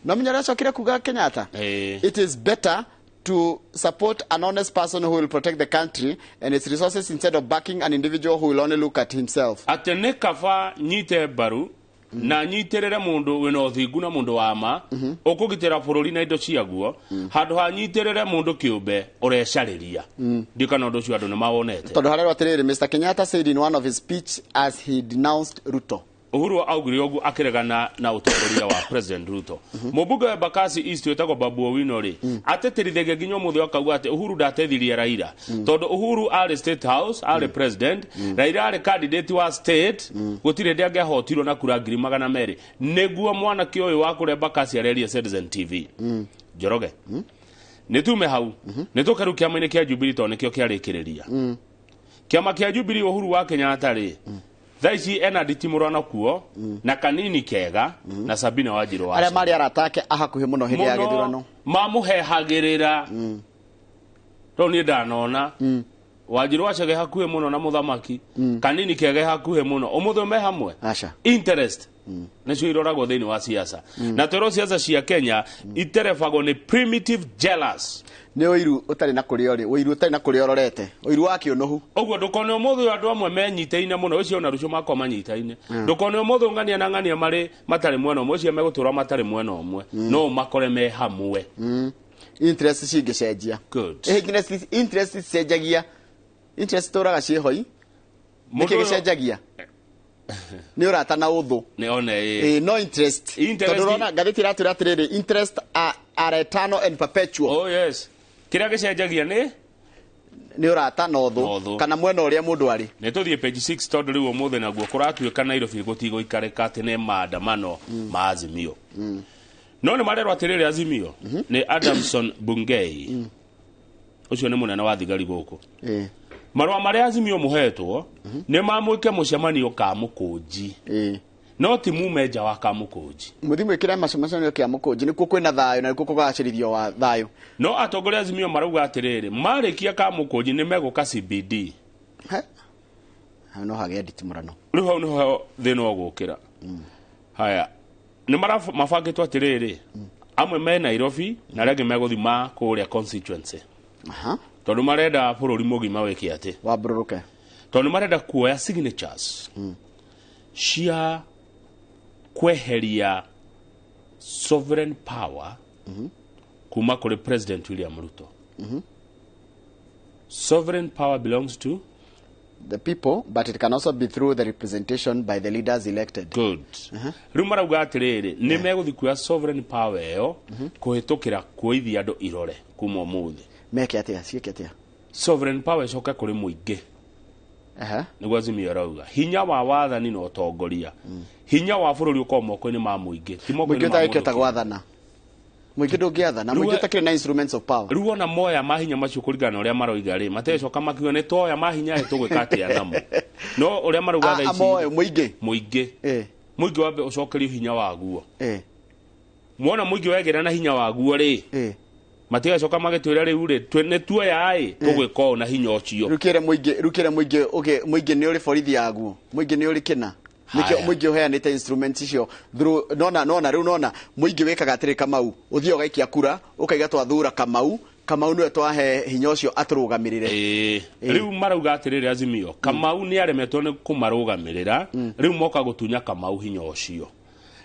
No menya aracokire kuga Kenyatta. It is better to support an honest person who will protect the country and its resources instead of backing an individual who will only look at himself. Atĩ nĩ kaba nyite mbaru na nyitĩrĩre mũndũ wĩna ũthingu na mũndũ wa ma ũkũgitĩra bũrũri na indo ciaguo handũ ha nyitĩrĩre mũndũ kĩũmbe ũrecarĩria. Ndiũ kana ũndũ ũcio andũ nĩ mawonete. Tondũ harerwo atĩrĩrĩ, Mr. Kenyatta said in one of his speech as he denounced Ruto. Uhuru augire ũguo akĩregana na ũtongoria wa President Ruto. Mũmbunge wa Embakasi East wĩtagwo Babu Owino rĩ, atĩtĩrithagia nginya ũmũthĩ akauga atĩ Uhuru ndateithirie Raila. Tondũ Uhuru arĩ State House, arĩ president, Raila arĩ candidate wa state, gũtirĩ hĩndĩ angĩahotirwo na kura 200,000. Nĩguo mwanake ũyũ wa kũrĩa Embakasi areria Citizen TV. Njoroge. Nĩ tume hau. Nĩ tũke rĩu kĩama-inĩ kĩa Jubilee tondũ nĩkĩo kĩarĩkĩrĩria. Kĩama kĩa Jubilee Uhuru wa Kenyatta rĩ, thaa ici ena nditimũrano kuo na kanini kega na Sabina Wanjiru wa arĩa marĩ arata ake a hakuhĩ mũno hĩndĩ ya gĩthurano mamũhehagĩrĩra. Rĩu niĩ ndanona Wanjiru wa Chege hakuhĩ mũno na mũthamaki, kanini kega hakuhĩ mũno, ũmũthĩ me hamwe. Interest nĩcio iroragwo thĩinĩ wa siasa. Na twĩrwo siasa cia Kenya iterebagwo nĩ primitive jealous. Nĩ ũiru ũtarĩ na kũrĩa ũrĩ, ũiru ũtarĩ na kũrĩa ũrorete, ũiru wa kĩũnũhu. Ũguo ndũkone ũmũthĩ andũ amwe menyitaine mũno, ũcio ona rũciũ makwa manyitaine. Ndũkone ũmũthĩ ng'ania na ng'ania marĩ matarĩ mwena ũmwe, ũcio megũtũra matarĩ mwena ũmwe, no makore me hamwe. Interest cingĩcenjia. Good. Interest cicenjagia. Interest tũraga ciĩhoi. Nĩkĩ gĩcenjagia? Nĩ ũrata na ũthũ. Nĩ one. No interest. Tondũ ũrona ngathĩti ĩratwĩra atĩrĩrĩ, interest are eternal and perpetual. Oh yes. Kĩrĩa gĩcenjagia nĩ ũrata na ũthũ kana mwena ũrĩa mũndũ arĩ. Nĩ tũthiĩ page 6 tondũ rĩu ũmũthĩ naguo kũratuĩka Nairobi gũtigũikarĩka atĩ nĩ maandamano ma Azimio. No nĩ marerwo atĩrĩrĩ, Azimio nĩ Adamson Bungei. Ũcio nĩ mũnene wa thigari gũkũ. Marũa marĩa Azimio mũhetwo nĩ mamwĩke mũcemanio Kamũkũnji. No ti mume nja wa Kamũkũnji. Mũthiĩ mwĩkĩre mũcemanio Kamũkũnji nĩkuo kwĩna thayũ na nĩkuo kũgacĩrithio wa thayũ. No atongoria Azimio marauga atĩrĩrĩ, marĩkia Kamũkũnji nĩ megũka CBD. No hagĩe nditimũrano. Rĩu hau nĩho thĩna ũgũkĩra. Haya, nĩ mabangĩtwo atĩrĩrĩ, amwe me Nairobi na arĩa angĩ megũthiĩ ma kũrĩa constituency. Tondũ marenda bũrũri mũgima wĩke atĩ wambũrũrũke. Tondũ marenda kuoya signatures cia kweheria sovereign power kuma kũrĩ President William Ruto. Sovereign power belongs to the people, but it can also be through the representation by the leaders elected. Good. Rĩu marauga atĩrĩrĩ, nĩ megũthiĩ kuoya sovereign power ĩyo kũhĩtũkĩra kuoithia andũ irore kuma ũmũthĩ. Meke atĩa? Ciĩke atĩa? Sovereign power ĩcoke kũrĩ mũingĩ. Nĩguo Azimio ĩrauga hinya wa wathani na ũtongoria, hinya wa bũrũri ũkorwo moko-inĩ ma mũingĩ, ti moko-inĩ Mũingĩ ma mũndũ ũtangĩhota gwathana. Mũingĩ ndũngĩathana, mũingĩ ũtakĩrĩ na instruments of power. Rĩu ona moya mahinya macio kũringana na ũrĩa maroiga rĩ, matecoka makiuga nĩ tuoya mahinya rĩ, tũgwĩka atĩa namo? No ũrĩa marauga thaa ici, Amoe mũingĩ. Mũingĩ, mũingĩ wambe ũcokerio hinya waguo. Mwona mũingĩ wegĩra na hinya waguo rĩ, matigacoka magĩtwĩra rĩu rĩ, nĩ tuoya ĩ, tũgwĩka ũũ na hinya ũcio. Rĩu mũingĩ, rĩu kĩre mũingĩ, okay, mũingĩ nĩ ũrĩ borithi yaguo, mũingĩ nĩ ũrĩ kĩna. Nĩkĩo mũingĩ ũheanĩte instruments icio through. Nona rĩu nona mũingĩ wĩkaga atĩrĩ, Kamau, ũthiĩ ũgaikia kura, ũkaiga twathura Kamau, Kamau nĩwe twahe hinya ũcio atũrũgamĩrĩre. Rĩu marauga atĩrĩrĩ, Azimio, Kamau nĩ aremetwo nĩ kũmarũgamĩrĩra, rĩu moka gũtunya Kamau hinya ũcio.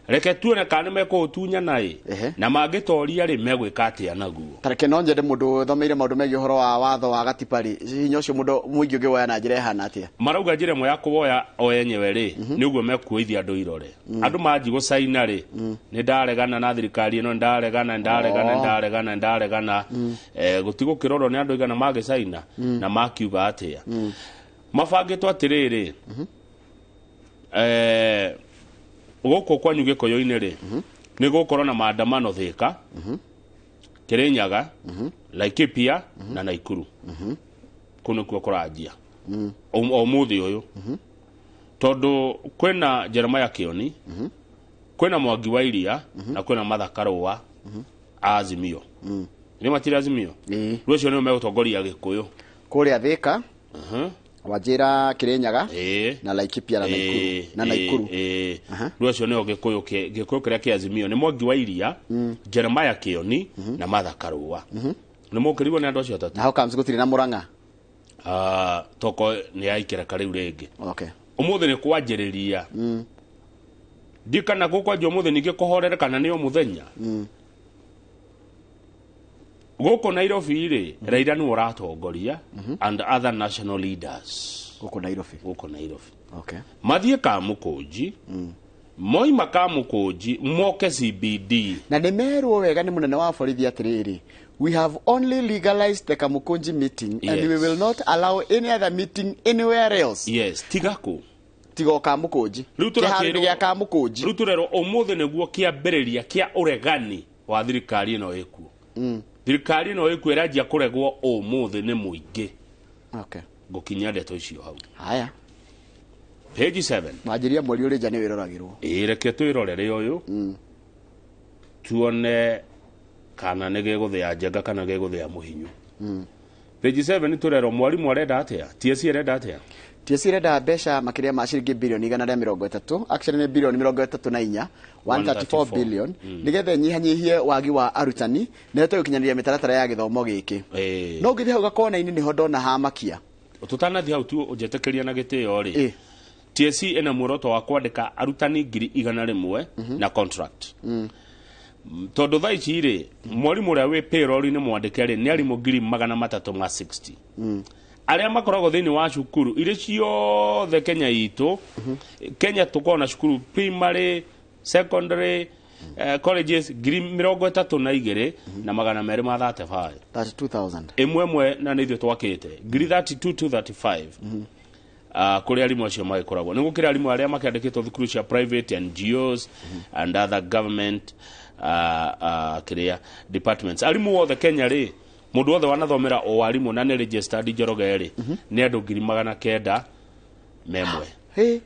Reke tuone kana nĩ mekũũtunyana ĩ, na mangĩtoria rĩ, megwĩka atĩa naguo. Tareke no nyende mũndũ ũthomeire maũndũ megiĩ ũhoro wa watho wa gatiba rĩ, hinya ũcio mũndũ mũingĩ ũngĩwoya na njĩra ĩhana atĩa? Marauga njĩra ĩmwe ya kũwoya o enyewe rĩ, nĩ ũguo mekuoithia andũ irore. Andũ manji gũcaina rĩ, nĩ ndaregana na thirikari ĩno, ndaregana, ndaregana, ndaregana, ndaregana. Gũtigũkĩrorwo nĩ andũ igana magĩcaina na makiuga atĩa. Mabangĩtwo atĩrĩrĩ, gũkũ kwanyu Gĩkũyũ-inĩ rĩ, nĩ gũkorwo na maandamano Thĩka, Kĩrĩnyaga, Laikipia na Naikuru. Kũu nĩkuo kũranjia o ũmũthĩ ũyũ, tondũ kwĩna Jeremiah Kĩoni, kwĩna Mwangi wa Iria na kwĩna Martha Karũa a Azimio. Nĩ matirĩ Azimio? Rĩu acio nĩo megũtongoria Gĩkũyũ. Kũrĩa Thĩka, wanjĩra Kĩrĩnyaga na Laikipia na Naikuru, na Naikuru. Rĩu acio nĩo Gĩkũyũ, Gĩkũyũ kĩrĩa kĩa Azimio nĩ Mwangi wa Iria, Jeremiah Kĩoni na Martha Karũa. Nĩ mũkĩrigwo nĩ andũ acio atatũ. Na how comes gũtirĩ na Mũrang'a? Toko nĩ yaikĩreka rĩu rĩngĩ. Okay. Ũmũthĩ nĩ kwanjĩrĩria. Ndikana gũkwanjia ũmũthĩ, ningĩ kũhorere kana nĩ o mũthenya. Gũkũ Nairobi rĩ, Raila nĩwe ũratongoria and other national leaders. Gũkũ Nairobi. Gũkũ Nairobi. Okay. Mathiĩ Kamũkũnji, moima Kamũkũnji moke CBD. Na nĩ merwo wega nĩ mũnene wa borithi atĩrĩrĩ, we have only legalized the Kamukunji meeting and we will not allow any other meeting anywhere else. Yes, tiga kũ? Tiga o Kamũkũnji. Rĩu Kĩharo-inĩ tũrakĩrwo gĩa Kamũkũnji. Rĩu tũrerwo ũmũthĩ nĩguo kĩambĩrĩria kĩa ũregani wa thirikari ĩno ĩkuo. Thirikari ĩno ĩkuo ĩranjia kũregwo ũmũthĩ nĩ mũingĩ. Okay. Ngũkinyia ndeto icio hau. Haya. Page 7. Wanjĩria mweri ũrĩ nja nĩ wĩroragĩrwo. Ĩĩ, reke twĩrorere ũyũ, tuone kana nĩ gĩgũthĩa njenga kana gĩgũthĩa mũhinyu. Page 7 tũrerwo mwarimũ arenda atĩa, TSC arenda atĩa? TSC ĩrenda mbeca makĩria ma ciringi birioni 130, actually nĩ birioni 34, 134 billion, nĩgetha ĩnyihanyihie wagi wa arutani na ĩhote gũkinyanĩria mĩtaratara ya gĩthomo gĩkĩ. No ngĩthiĩ hau gakona-inĩ nĩho ndona hamakia. Tũtanathiĩ hau tu, ũnjĩtĩkĩria na gĩtĩo rĩ, TSC ĩna muoroto wa kwandĩka arutani 100,000 na contract, tondũ thaa ici rĩ, mwarimũ ũrĩa wĩ payroll-inĩ mwandĩke rĩ, nĩ arimũ 360,000 arĩa makoragwo thĩinĩ wa cukuru irĩ ciothe Kenya itũ. Kenya tũkoragwo na cukuru primary, secondary, colleges 32,235. 32,000. Ĩmwe ĩmwe, na nĩ ithuĩ twakĩte ngiri 32 to 35. Kũrĩa arimũ acio magĩkoragwo nĩ gũkĩrĩ arimũ arĩa makĩandĩkĩtwo thukuru cia private, NGOs and other government kĩrĩa departments. Arimũ othe Kenya rĩ, mũndũ wothe wanathomera o arimũ na nĩ registered Njoroge rĩ, nĩ andũ 901. Hey.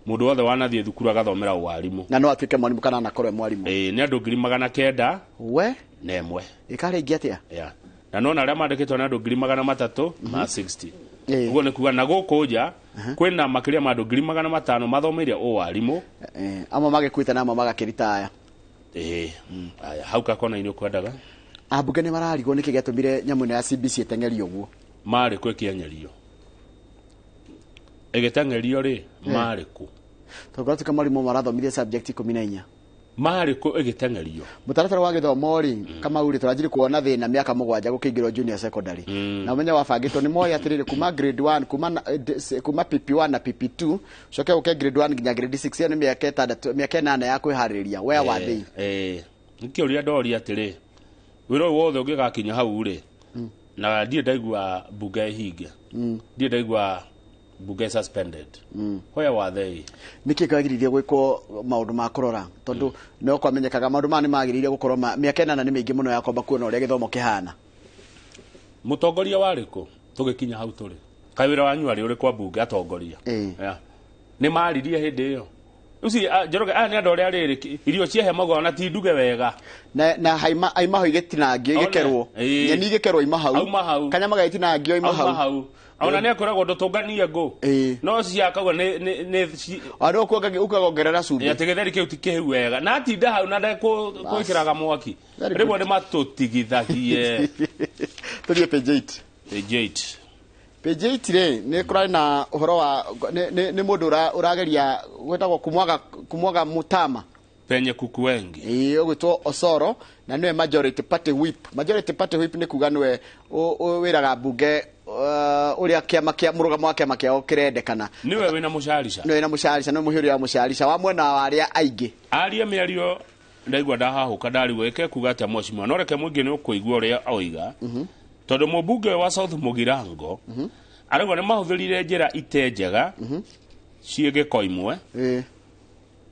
Mũndũ wothe wanathiĩ thukuru agathomera ũarimũ na no atuĩke mwarimũ kana anakorwo e mwarimũ. Ĩĩ, nĩ andũ ngiri magana kenda we na ĩmwe. Ĩkarĩ ingĩ atĩa? Yeah. Na nona arĩa mandĩkĩtwo nĩ andũ 360,000. Ĩĩ. Ũguo nĩ kuga na gũkũ nja kwĩna makĩria ma andũ 500,000 mathomeire ũwarimũ. Amwe magĩkuĩte na amwe magakĩritaya. Ĩĩ. Aya, hau kakona-inĩ ũkwendaga. Ambunge nĩ mararigwo nĩkĩ gĩatũmire nyamũ ĩno ya CBC ĩteng'erio ũguo. Marĩ kũ ĩkĩenyerio, ĩgĩteng'erio rĩ, marĩ kũ? Tondũ gwatuĩka mwarimũ marathomithia subject 14. Marĩ kũ ĩgĩteng'erio? Mũtaratara wa gĩthomo rĩ, Kamau rĩ, tũranjiri kuona thĩna mĩaka 7 gũkĩingĩrwo junior secondary. Na ũmenye wabangĩtwo nĩ moĩ atĩrĩrĩ, kuma grade 1, kuma PP1 na PP2, ũcoke ũke grade 1 nginya grade 6, ĩyo nĩ mĩaka 6, mĩaka 8 ya kwĩharĩrĩria. Where were they? Nĩkĩo ũrĩa ndoria atĩrĩ, wĩra ũyũ wothe ũngĩgakinya hau rĩ, na ndirĩ ndaigua mbunge ĩhinge, ndirĩ ndaigua mbunge suspended. Where were they? Nĩkĩ kwagĩrĩire gwĩkwo maũndũ ma kũrora, tondũ no kwamenyekaga maũndũ maya nĩ magĩrĩire gũkorwo mĩaka 8 nĩ mĩingĩ mũno ya kwamba kuona ũrĩa gĩthomo kĩhana. Mũtongoria warĩ kũ tũgĩkinya hau tũrĩ? Kaĩ wĩra wanyu arĩ ũrĩ kwa mbunge atongoria? Yeah. Nĩ maririe hĩndĩ ĩyo. Uci Njoroge, aya nĩ andũ arĩa rĩrĩ irio ciehemagwo na ti nduge wega. Na haima hau igĩtinangio igĩkerwo. Nyeni igĩkerwo ima hau. Auma hau. Kanyama gagĩtinangio ima hau. Auma hau. Ona nĩ akoragwo ndũtũnganie ngũ. No ciakagwo nĩ Andũ ũkongerera cumbĩ. Atĩ gĩtheri kĩu ti kĩhĩu wega. Na atinda hau na ndekũĩkĩraga mwaki. Rĩmwe nĩ matũtigithagie. Tũthiĩ page 8. Page 8. Page 8 rĩ, nĩ kũrarĩ na ũhoro wa nĩ mũndũ ũrageria gwĩtagwo kumwaga mutama penye kuku wengi. Ũgwĩtwo Osoro, na nĩwe majority party whip. Majority party whip nĩ kuga nĩwe wĩraga mbunge ũrĩa kĩama kĩa mũrũgamo wa kĩama kĩao kĩrendekana. Nĩwe wĩna mũcarica. Nĩwe wĩna mũcarica, nĩwe mũhĩrĩga wa mũcarica wa mwena wa arĩa aingĩ. Aria mĩario ndaigua ndahahũka ndarigwo ĩke kuga atĩa mheshimiwa, no reke mũingĩ nĩ ũkũigua ũrĩa oiga. Tondũ mũmbunge wa South Mugirango arauga nĩ mahũthĩrire njĩra ite njega ciĩ gĩko imwe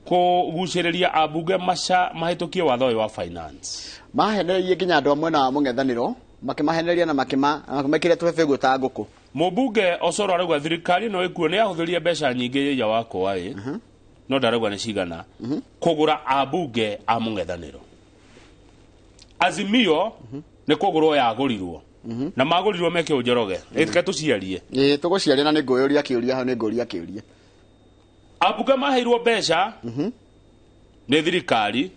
kũgucĩrĩria ambunge mahĩtũkie watho ũyũ wa finance. Mahenereirie nginya andũ a mwena wa mũng'ethanĩro, makĩmahenereria na makĩmekĩra tũbebe guo ta ngũkũ. Mũmbunge Osoro arauga thirikari no ĩkuo nĩ yahũthĩrire mbeca nyingĩ ya wakwa ĩ, no ndarauga nĩ cigana, kũgũra ambunge a mũng'ethanĩro. Azimio nĩ kũgũrwo yagũrirwo. Na magũrirwo meke Njoroge. Ĩtike tũciarie. Tũgũciaria na nĩ ngũyũria kĩũria hau, nĩ ngũria kĩũria. Ambunge maheirwo mbeca nĩ thirikari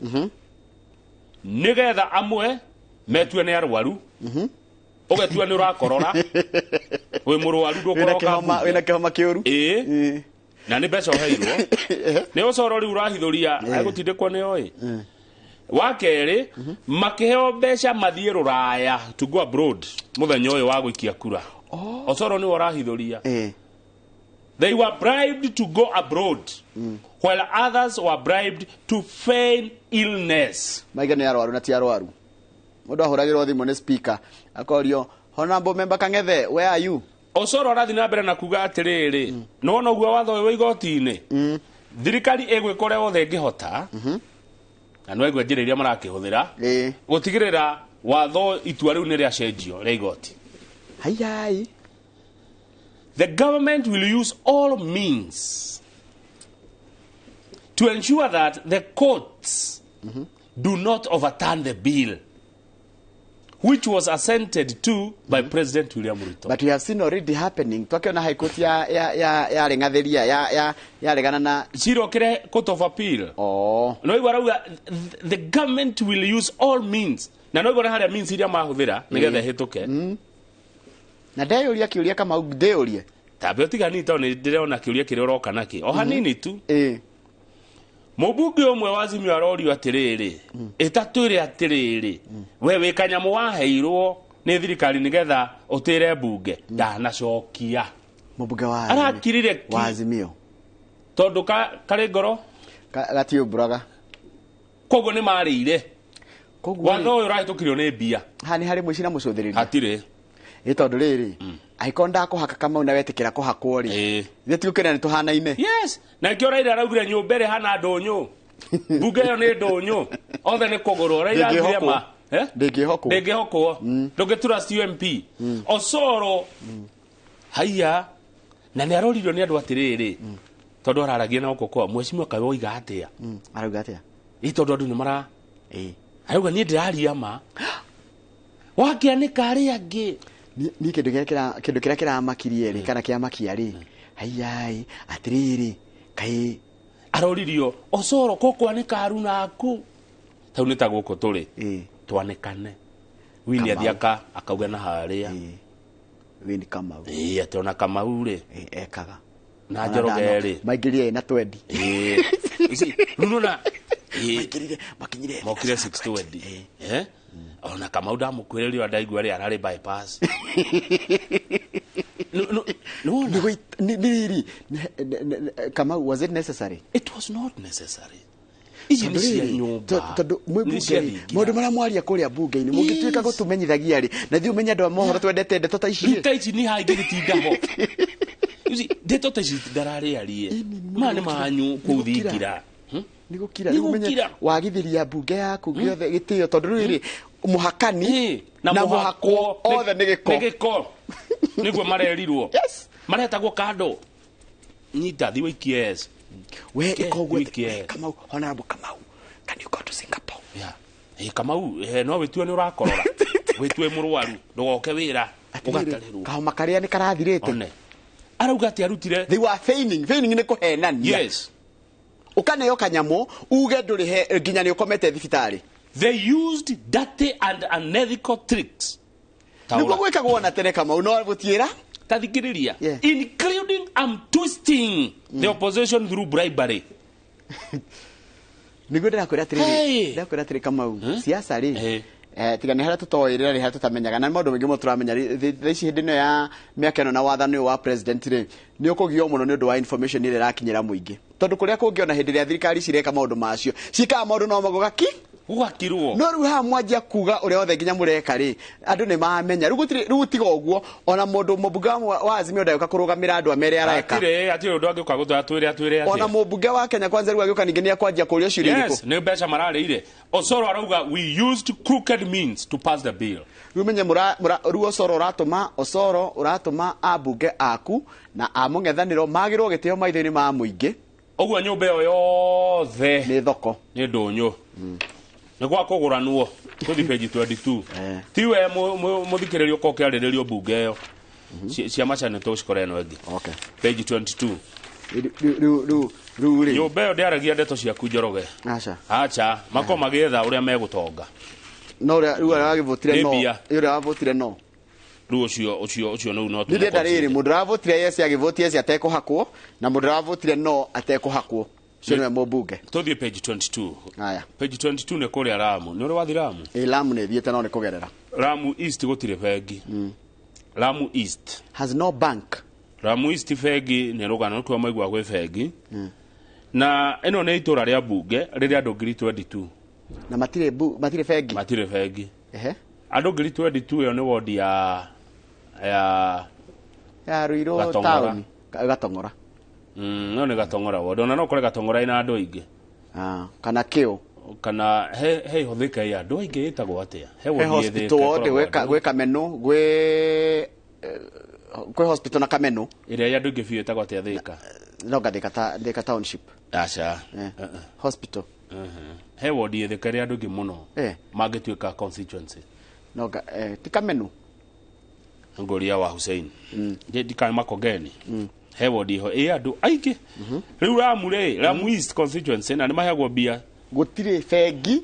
nĩgetha amwe metue nĩ arwaru, ũgetua nĩ ũrakorora, wĩ mũrwaru ndũkũroka mbunge. Wĩna kĩhoma kĩũru. Na nĩ mbeca ũheirwo. Nĩ Osoro rĩu ũrahithũria agũtindĩkwo nĩ oĩ. Wa kerĩ, makĩheo mbeca mathiĩ rũraya to go abroad mũthenya ũyũ wa gũikia kura. Osoro nĩwe ũrahithũria. They were bribed to go abroad, while others were bribed to feign illness. Maiga nĩ arwaru na ti arwaru. Mũndũ ahũragĩrwo thimũ nĩ speaker akorio, Honorable Member Kang'ethe, where are you? Osoro arathiĩ na mbere na kuga atĩrĩrĩ, nĩwona ũguo watho ũyũ wa igoti-inĩ, thirikari ĩgwĩka ũrĩa wothe ĩngĩhota, na nĩwaigua njĩra iria marakĩhũthĩra gũtigĩrĩra watho itua rĩu nĩ rĩacenjio rĩa igoti. Hayai. The government will use all means to ensure that the courts do not overturn the bill, which was assented to by President William Ruto. But we have seen already happening. Twakiona High Court ya rengatheria ya regana na Ciro kire Court of Appeal. No igwa rauga the government will use all means. Na no igwa haria means iria mahuthira nigetha hituke. Na ndeyũria kĩũria kama ndeyũrie. Tambe ũtigani tondũ nĩ ndĩrona kĩũria kĩrĩa ũroka nakĩ. O hanini tu. Mũmbunge ũmwe wa Azimio arorio atĩrĩrĩ, ĩtatwĩre atĩrĩrĩ, we wĩ kanyamũ waheirwo nĩ thirikari nĩgetha ũtĩre mbunge, ndanacokia. Mũmbunge wa arakirire ki wa Azimio. Tondũ karĩ ngoro gatiũmbũraga. Koguo nĩ marĩire. Watho ũyũ ũrahĩtũkirio nĩ mbia. Haha nĩ harĩ mũici na mũcũthĩrĩria. Hatirĩ. Ĩ tondũ rĩrĩ, angĩkorwo ndakũhaka Kamau na wetĩkĩra kũhakwo rĩ, ithuĩ tigũkĩra nĩ tũhanaine. Yes, na nĩkĩo Raila araugire nyũmba ĩrĩa ĩhana ndũnyũ. Mbunge ĩyo nĩ ndũnyũ. Othe nĩ kũgũrwo. Raila augire ma. Ndĩngĩhokwo. Ndĩngĩhokwo. Ndũngĩ trust UMP. Osoro haiya na nĩ aroririo nĩ andũ atĩrĩrĩ, tondũ araragia na gũkũ kwa mheshimiwa kaĩ woiga atĩa? Arauga atĩa? Ĩ tondũ andũ nĩ mara arauga niĩ ndĩraria ma. Wakĩanĩka arĩa angĩ. Ni kĩndũ kĩrĩa kĩramakirie rĩ, kana kĩamakia rĩ, haiyai atĩrĩrĩ, kaĩ aroririo Osoro ko kwanĩka aruna aku tau nĩ ta gũkũ tũrĩ twanĩkane. Wini athiĩ akauga na harĩa Wini Kamau. Atĩ ona Kamau rĩ ekaga na Njoroge rĩ maingĩrie na twendi. Rĩu nĩwona Maingĩrire makinyire Mokire 6:20. Eh, ona Kamau ndamũkwĩrĩrio ndaigua rĩ ararĩ bypass. No, no. Nĩ Kamau, was it necessary? It was not necessary. Ici nĩ cia nyũmba. Tondũ mwĩ Nĩ cia bunge thingira. maũndũ marĩa mwaria kũrĩa bunge-inĩ mũngĩtuĩka gũtũmenyithagia rĩ, na ithuĩ ũmenye andũ a mohoro twendete ndeto ta ici rĩ. Ta ici nĩ haingĩgĩtinda ho. You see, ndeto ta ici ndararĩarie maya nĩ manyu kũu thingira. Nĩ gũkira. Nĩ Rĩu ũmenye gũkira. wagithĩria mbunge yaku gĩothe gĩtĩo, tondũ rĩu rĩ mũhakani na na mũhakwo othe nĩ gĩko. Nĩ gĩko nĩguo marerirwo. Maretagwo kando nyita thi waikie yes. We Ke, ĩka ũguo. Waikie yes. Kamau, Honorable Kamau, can you go to Singapore? Yeah. Eh, Kamau, no wĩtue nĩ ũrakorora, wĩtue mũrwaru, ndũgoke wĩra ũgatarĩrwo. Kahoma karĩa nĩ karathirĩte. One arauga atĩ arutire They were feigning. Feigning nĩ kũhenania. Ũkaneo kanyamũ uge ndũrĩhe nginya nĩ ũkomete thibitarĩ. They used dirty and unethical tricks. Nĩguo gwĩkagwo na tene, Kamau, no gũtiĩra. Tathikĩrĩria, including twisting the opposition through bribery. Nĩguo ndĩrakwĩra atĩrĩrĩ. Hey. Ndĩrakwĩra atĩrĩ, Kamau, siasa rĩ, tiga nĩ harĩa tũtoĩ rĩ, na nĩ harĩa tũtamenyaga, na nĩ maũndũ maingĩ mũno tũramenya. Thaa ici hĩndĩ ĩno ya mĩaka ĩno na wathani ũyũ wa president rĩ, nĩ ũkũgio mũno nĩ ũndũ wa information ĩrĩa ĩrakinyĩra mũingĩ, tondũ kũrĩa kũngĩ ona hĩndĩ ĩrĩa thirikari cireka maũndũ macio, ciĩkaga maũndũ no magũgaki gũgakirwo. No rĩu haha mwanjia kuga ũrĩa othe nginya mũreka rĩ, andũ nĩ mamenya. Rĩu gũtirĩ, rĩu tiga ũguo ona mũndũ mũmbunge wa Azimio ndagĩũka kũrũgamĩra andũ amere areka. Atirĩ ũndũ angĩũka gũtwara twĩre atĩa. Ona mũmbunge wa Kenya Kwanza rĩu agĩũka ningĩ nĩ akwanjia kũrio ciũria irĩkũ. Yes, nĩ mbeca mararĩire. Osoro arauga we used crooked means to pass the bill. Rĩu menye rĩu Osoro ũratũma, Osoro ũratũma ambunge aku na a mũng'ethanĩro magĩrwo gĩtĩo maitho-inĩ ma mũingĩ. Ũguo nyũmba ĩyo yothe nĩ thoko. Nĩ ndũnyũ, nĩ gwa kũgũranwo. Tũthi page 22. Tiwe mũthikĩrĩria ũka ũkĩarĩrĩrio mbunge ĩyo. Cia macani tũcikore ĩno ĩngĩ. Page 22. Rĩu rĩ Nyũmba ĩyo ndĩaragia ndeto ciaku, Njoroge. Aca. Acha mako magĩetha ũrĩa megũtonga. No ũrĩa rĩu arĩa wagĩvotire Nĩ no mbia. Ũrĩa wavotire no Rĩu ũcio nĩu no Nĩ ndĩrenda rĩrĩ, mũndũ ũravotire yes agĩvoti yes atekũhakwo, na mũndũ ũravotire no atekũhakwo, ũcio nĩwe mũmbunge. Tũthiĩ page 22. Aya. Page 22 nĩ kũrĩa Lamu. Nĩ ũrĩ wathi Lamu? Ĩ, Lamu nĩ thiĩte, no nĩ kũgerera. Lamu East gũtirĩ bengi. Lamu East has no bank. Lamu East bengi nĩ rũgano nĩkuo maigua gwĩ bengi. Na ĩno nĩ itũra rĩa mbunge rĩrĩa andũ 22,000. Na matirĩ bengi. Matirĩ bengi. Ehe. Andũ 22,000, ĩyo nĩ wodi ya Ya Ruiru. Gatong'ora. Town Gatong'ora. No nĩ Gatong'ora ward, ona no kũre Gatong'ora ĩna andũ aingĩ. Ah, kana kĩo. Kana he Thika ĩ andũ aingĩ ĩtagwo atĩa? He wodi ĩ hospital Thika ward ĩkoragwo gwĩ andũ- gwĩ Kameno, gwĩ hospital na Kameno. Ĩrĩa ya andũ aingĩ biũ ĩtagwo atĩa Thika? No ngathika ta Thika township. Aca. Hospital. He wodi ĩ Thika ĩrĩa andũ aingĩ mũno mangĩtuĩka constituency. No ti Kameno. Ngũria wa Hussein ndikane Makongeni, he wodi ho ĩ andũ aingĩ. Rĩu Lamu rĩ, Lamu East constituency, na nĩ maheagwo mbia. Gũtirĩ bengi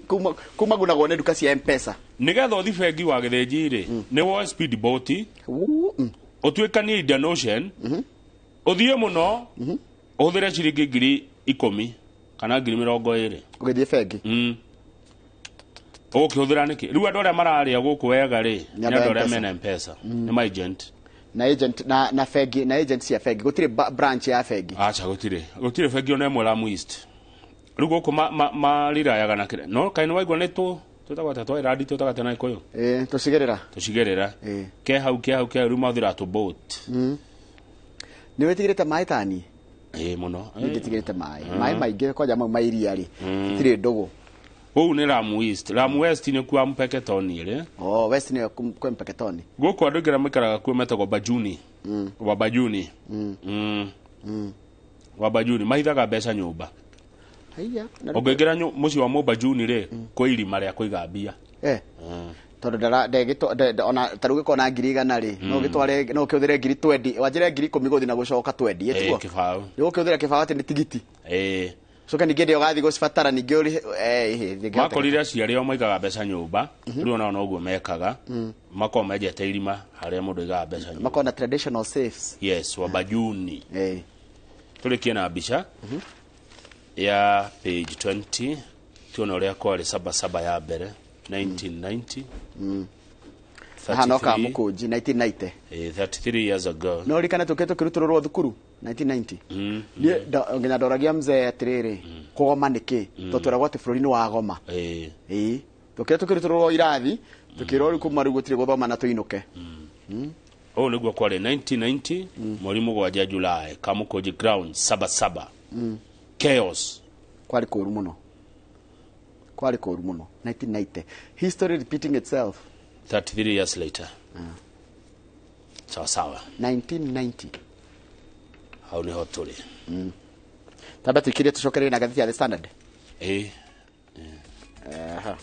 kumagunagwo nĩ nduka cia M-Pesa. Nĩgetha ũthi bengi wa Gĩthĩnji rĩ, nĩ woe speed boat, ũtuĩkanie Indian Ocean, ũthiĩ mũno, ũhũthĩre ciringi 10,000 kana 20,000. Ũgĩthiĩ bengi. Ũgũkĩhũthĩra nĩkĩ? Rĩu andũ arĩa mararĩa gũkũ wega rĩ, Nĩ nĩ andũ a andũ arĩa M-Pesa. mena M-Pesa, nĩ ma agent. Na agent na bengi na agent cia bengi, gũtirĩ branch ya bengi. Aca, gũtirĩ bengi ona ĩmwe Lamu East. Rĩu gũkũ marirayaga na kĩrĩa, no kaĩ nĩ waigua nĩ tũ twĩtagwo atĩa, twa irandi twĩtagwo atĩa na Gĩkũyũ? Eh, tũcigĩrĩra. Tũcigĩrĩra ke hau, ke hau, ke hau, rĩu mahũthĩraga tũ boat. Nĩ wĩtigĩrĩte maĩ tani? Ĩĩ, mũno. Nĩ ndĩtigĩrĩte maĩ. Maĩ maingĩ kwanja mau ma iria rĩ, itirĩ ndũgũ. Kũu nĩ Lamu East. Lamu West nĩ kuo Mpeketoni ĩrĩ. Oh, West nĩyo kwĩ Mpeketoni. Gũkũ andũ aingĩ arĩa maikaraga kuo metagwo Bajuni. Wabajuni. Wabajuni mahithaga mbeca nyũmba. Haiya. Ũngĩingĩra mũciĩ wa mũbajuni rĩ, kwĩ irima rĩa kũiga mbia. Tondũ ndara ndegĩtwo ona ta rĩu gĩkorwo na 100,000 rĩ, no ũgĩtware, no ũkĩhũthĩre 20,000, wanjĩre 10,000 gũthiĩ na gũcoka 20. Ĩtiguo? Kĩbaũ. Nĩ ũkĩhũthĩra kĩbaũ atĩ nĩ tigiti. Ĩĩ. Coka ningĩ ndĩ ũgathiĩ gũcibatara ningĩ ũrĩhe ĩhĩ, ndĩngĩhoteka. Makorire aciari ao maigaga mbeca nyũmba, rĩu onao noguo mekaga. Makoragwo menjete irima harĩa mũndũ aigaga mbeca nyũmba. Makorwo na traditional safes. Yes, wabajuni. Tũrĩkie na mbica ya page 20. Tuone ũrĩa kwarĩ Sabasaba ya mbere 1990. Hano ka Mũkũnji 1990. 33 years ago. No ririkane tũkĩte tũkĩrutũrũrwo thukuru 1990. Niĩ nginya ndoragia mzee atĩrĩrĩ, kũgoma nĩ kĩ? Tondũ tweragwo atĩ bũrũri nĩ wagoma. Ĩĩ. Tũkĩte tũkĩrutũrũrwo irathi, tũkĩrwo rĩu kuma rĩu gũtirĩ gũthoma na tũinũke. Ũũ nĩguo kwarĩ 1990 mweri 7 July, Kamũkũnji ground Sabasaba. Chaos. Kwarĩ kũru mũno. Kwarĩ kũru mũno 1990. History repeating itself. 33 years later. Sawa sawa. 1990. Hau niho tũrĩ. Tamba tuikirie tucokererie na ngathĩti ya The Standard. Aha.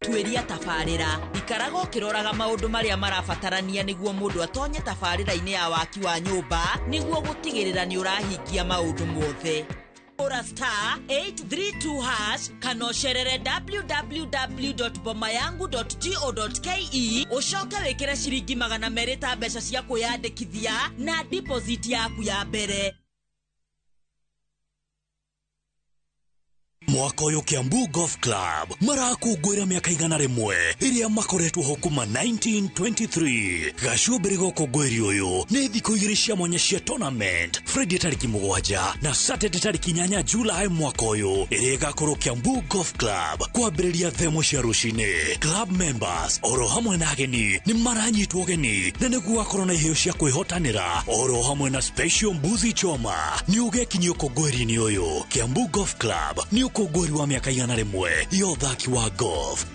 Tuĩria tabarĩra ikaraga ũkĩroraga maũndũ marĩa marabatarania nĩguo mũndũ atonye tabarĩra-inĩ ya waki wa nyũmba nĩguo gũtigĩrĩra nĩ ũrahingia maũndũ mothe. Ora star 832 hash kana ũcerere www.bomayangu.go.ke ũcoke wĩkĩre ciringi 200 ta mbeca cia kwĩyandĩkithia na deposit yaku ya mbere. Mwaka ũyũ Kiambu Golf Club marakũngũĩra mĩaka 101 ĩrĩa makoretwo ho kuma 1923. Gacũmbĩrĩ ga ũkũngũĩri ũyũ nĩ thikũ 2 cia mwanya cia tournament, Friday tarĩki 7 na Saturday tarĩki 8 July mwaka ũyũ, ĩrĩa ĩgakorwo Kiambu Golf Club kwambĩrĩria thaa 1 cia rũcinĩ. Club members oro hamwe na ageni nĩ maranyitwo ũgeni na nĩguo gakorwo na iheo cia kwĩhotanĩra oro hamwe na special mbuzi choma. Nĩ ũgekinyia ũkũngũĩri-inĩ ũyũ. Kiambu Golf Club nĩ ũkũngũĩri wa mĩaka 101 ya ũthaki wa golf.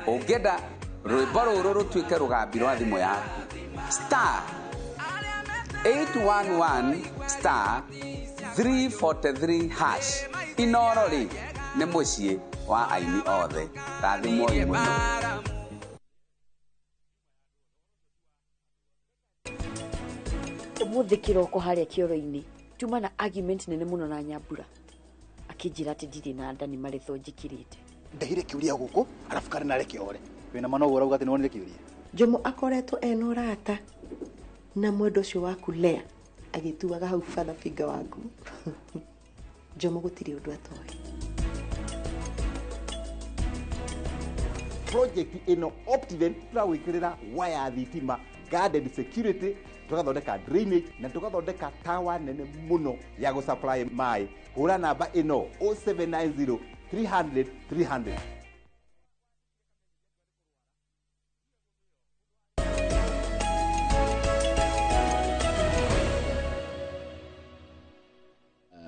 Ũngĩenda rwĩmbo rũrũ rũtuĩke rũgambi rwa thimũ yaku, star 811 star 343 hash. Inoro rĩ nĩ mũciĩ wa aini othe. Rathimwoi mũno. Ũmũthĩ kĩroko harĩa kĩoro-inĩ tuma na argument nene mũno na Nyambura akĩnjĩra atĩ ndirĩ na nda nĩ marĩtho njĩkĩrĩte. Ndehire kĩũria gũkũ arabu karĩ nareke ore wĩna manoguo ũrauga atĩ nĩwonire kĩũria. Jomo akoretwo ena ũrata na mwendo ũcio waku Lea agĩtuaga hau father figure waku. Jomo gũtirĩ ũndũ atoĩ. Project ĩno Optiven tũragwĩkĩrĩra waya thitima, guarded security, tũgathondeka drainage na tũgathondeka tower nene mũno ya gũsupply maĩ. Hũra namba ĩno 0790 300 300.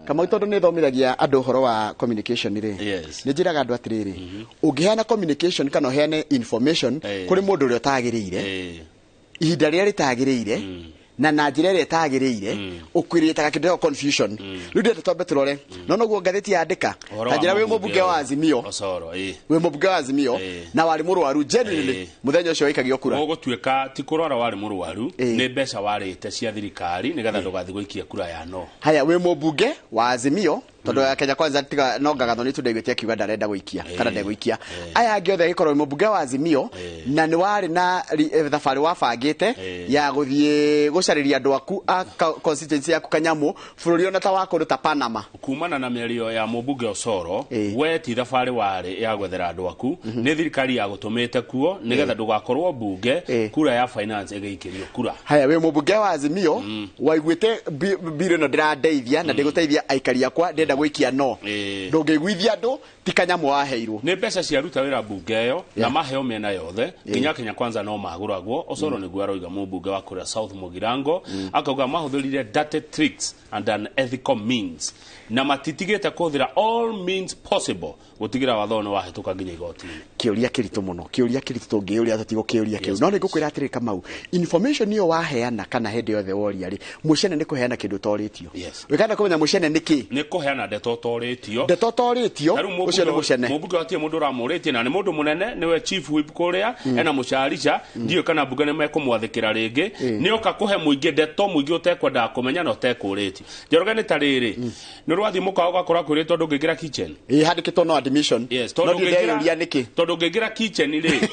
Kamau tondu nĩ thomithagia andũ ũhoro wa communication rĩ, nĩ njĩraga andũ atĩrĩrĩ, ũngĩheana communication kana ũheane information kũrĩ mũndũ ũrĩa ũtagĩrĩire ihinda rĩrĩa rĩtagĩrĩire na njĩra ĩrĩa ĩtagĩrĩire, ũkwĩrĩtaga kĩndũ gĩa confusion. Rĩu ndĩrenda twambe tũrore no noguo ngathĩti yandĩka ta njĩra wĩ mũmbunge wa Azimio, wĩ mũmbunge wa Azimio na warĩ mũrwaru genuinely mũthenya ũcio waikagio kura. Ũgũtuĩka ti kũrwara warĩ mũrwaru, nĩ mbeca warĩte cia thirikari nĩgetha ndũgathiĩ gũikia kura ya no. Haya, wĩ mũmbunge wa Azimio tondu ya Kenya Kwanza tiga no ngagatho ni tundaiguĩte akiuga ndarenda gũikia kana ndegũikia. Aya angĩ othe agĩkorwo wĩ mũmbunge wa Azimio na nĩ warĩ na thabarĩ wabangĩte ya gũthiĩ gũcarĩria andũ aku a constituency yaku Kanyamũ bũrũri ona ta wa kũndũ ta Panama. Kumana na mĩario ya mũmbunge Osoro, we ti thabarĩ warĩ ya gwethera andũ aku, nĩ thirikari ya gũtũmĩte kuo nĩgetha ndũgakorwo mbunge kura ya finance ĩgĩikĩrio kura. Haya, wĩ mũmbunge wa Azimio waiguĩte bill ĩno ndĩrandeithia na ndĩgũteithia aikari akwa, ndĩrenda Ũrenda gwĩkia no ndũngĩiguithia andũ ti kanyamũ waheirwo. Nĩ mbeca ciaruta wĩra mbunge ĩyo na maheo mĩena yothe nginya Kenya Kwanza no magũragwo. Osoro nĩguo aroiga mũmbunge wa kũrĩa South Mugirango, akauga mahũthĩrire dirty tricks and unethical means na matitigĩte kũhũthĩra all means possible gũtigĩra watho nĩ wahĩtũka nginya igoti-inĩ. Kĩũria kĩritũ mũno, kĩũria kĩritũ tũngĩũria tũtigũkĩũria kĩu, no nĩ ngũkwĩra atĩrĩ Kamau, information ĩyo waheana kana hĩndĩ yothe woria rĩ, mũcene nĩ kũheana kĩndũ ũtorĩtio. Wĩkana kũmenya mũcene nĩ kĩ? Nĩ kũheana ndeto ũtorĩtio. Ndeto ũtorĩtio, Na rĩu ũcio nĩ mũcene. Mũmbunge hatirĩ mũndũ ũramũrĩtie na nĩ mũndũ mũnene, nĩwe chief whip kũrĩa, ena mũcarica, ndiũĩ kana mbunge nĩ mekũmwathĩkĩra rĩngĩ. Nĩ oka kũhe mũingĩ ndeto mũingĩ ũtekwendaga kũmenya na ũtekũrĩtio. Njoroge nĩ ta rĩrĩ, nĩ ũrathiĩ mũkawa ũgakora kwĩrĩtwo ndũngĩingĩra kitchen. Ĩ handĩkĩtwo no admission. Yes, no tondũ ndirĩ ũngĩingĩra ndeyũria nĩkĩ. Tondũ ũngĩingĩra kitchen rĩ,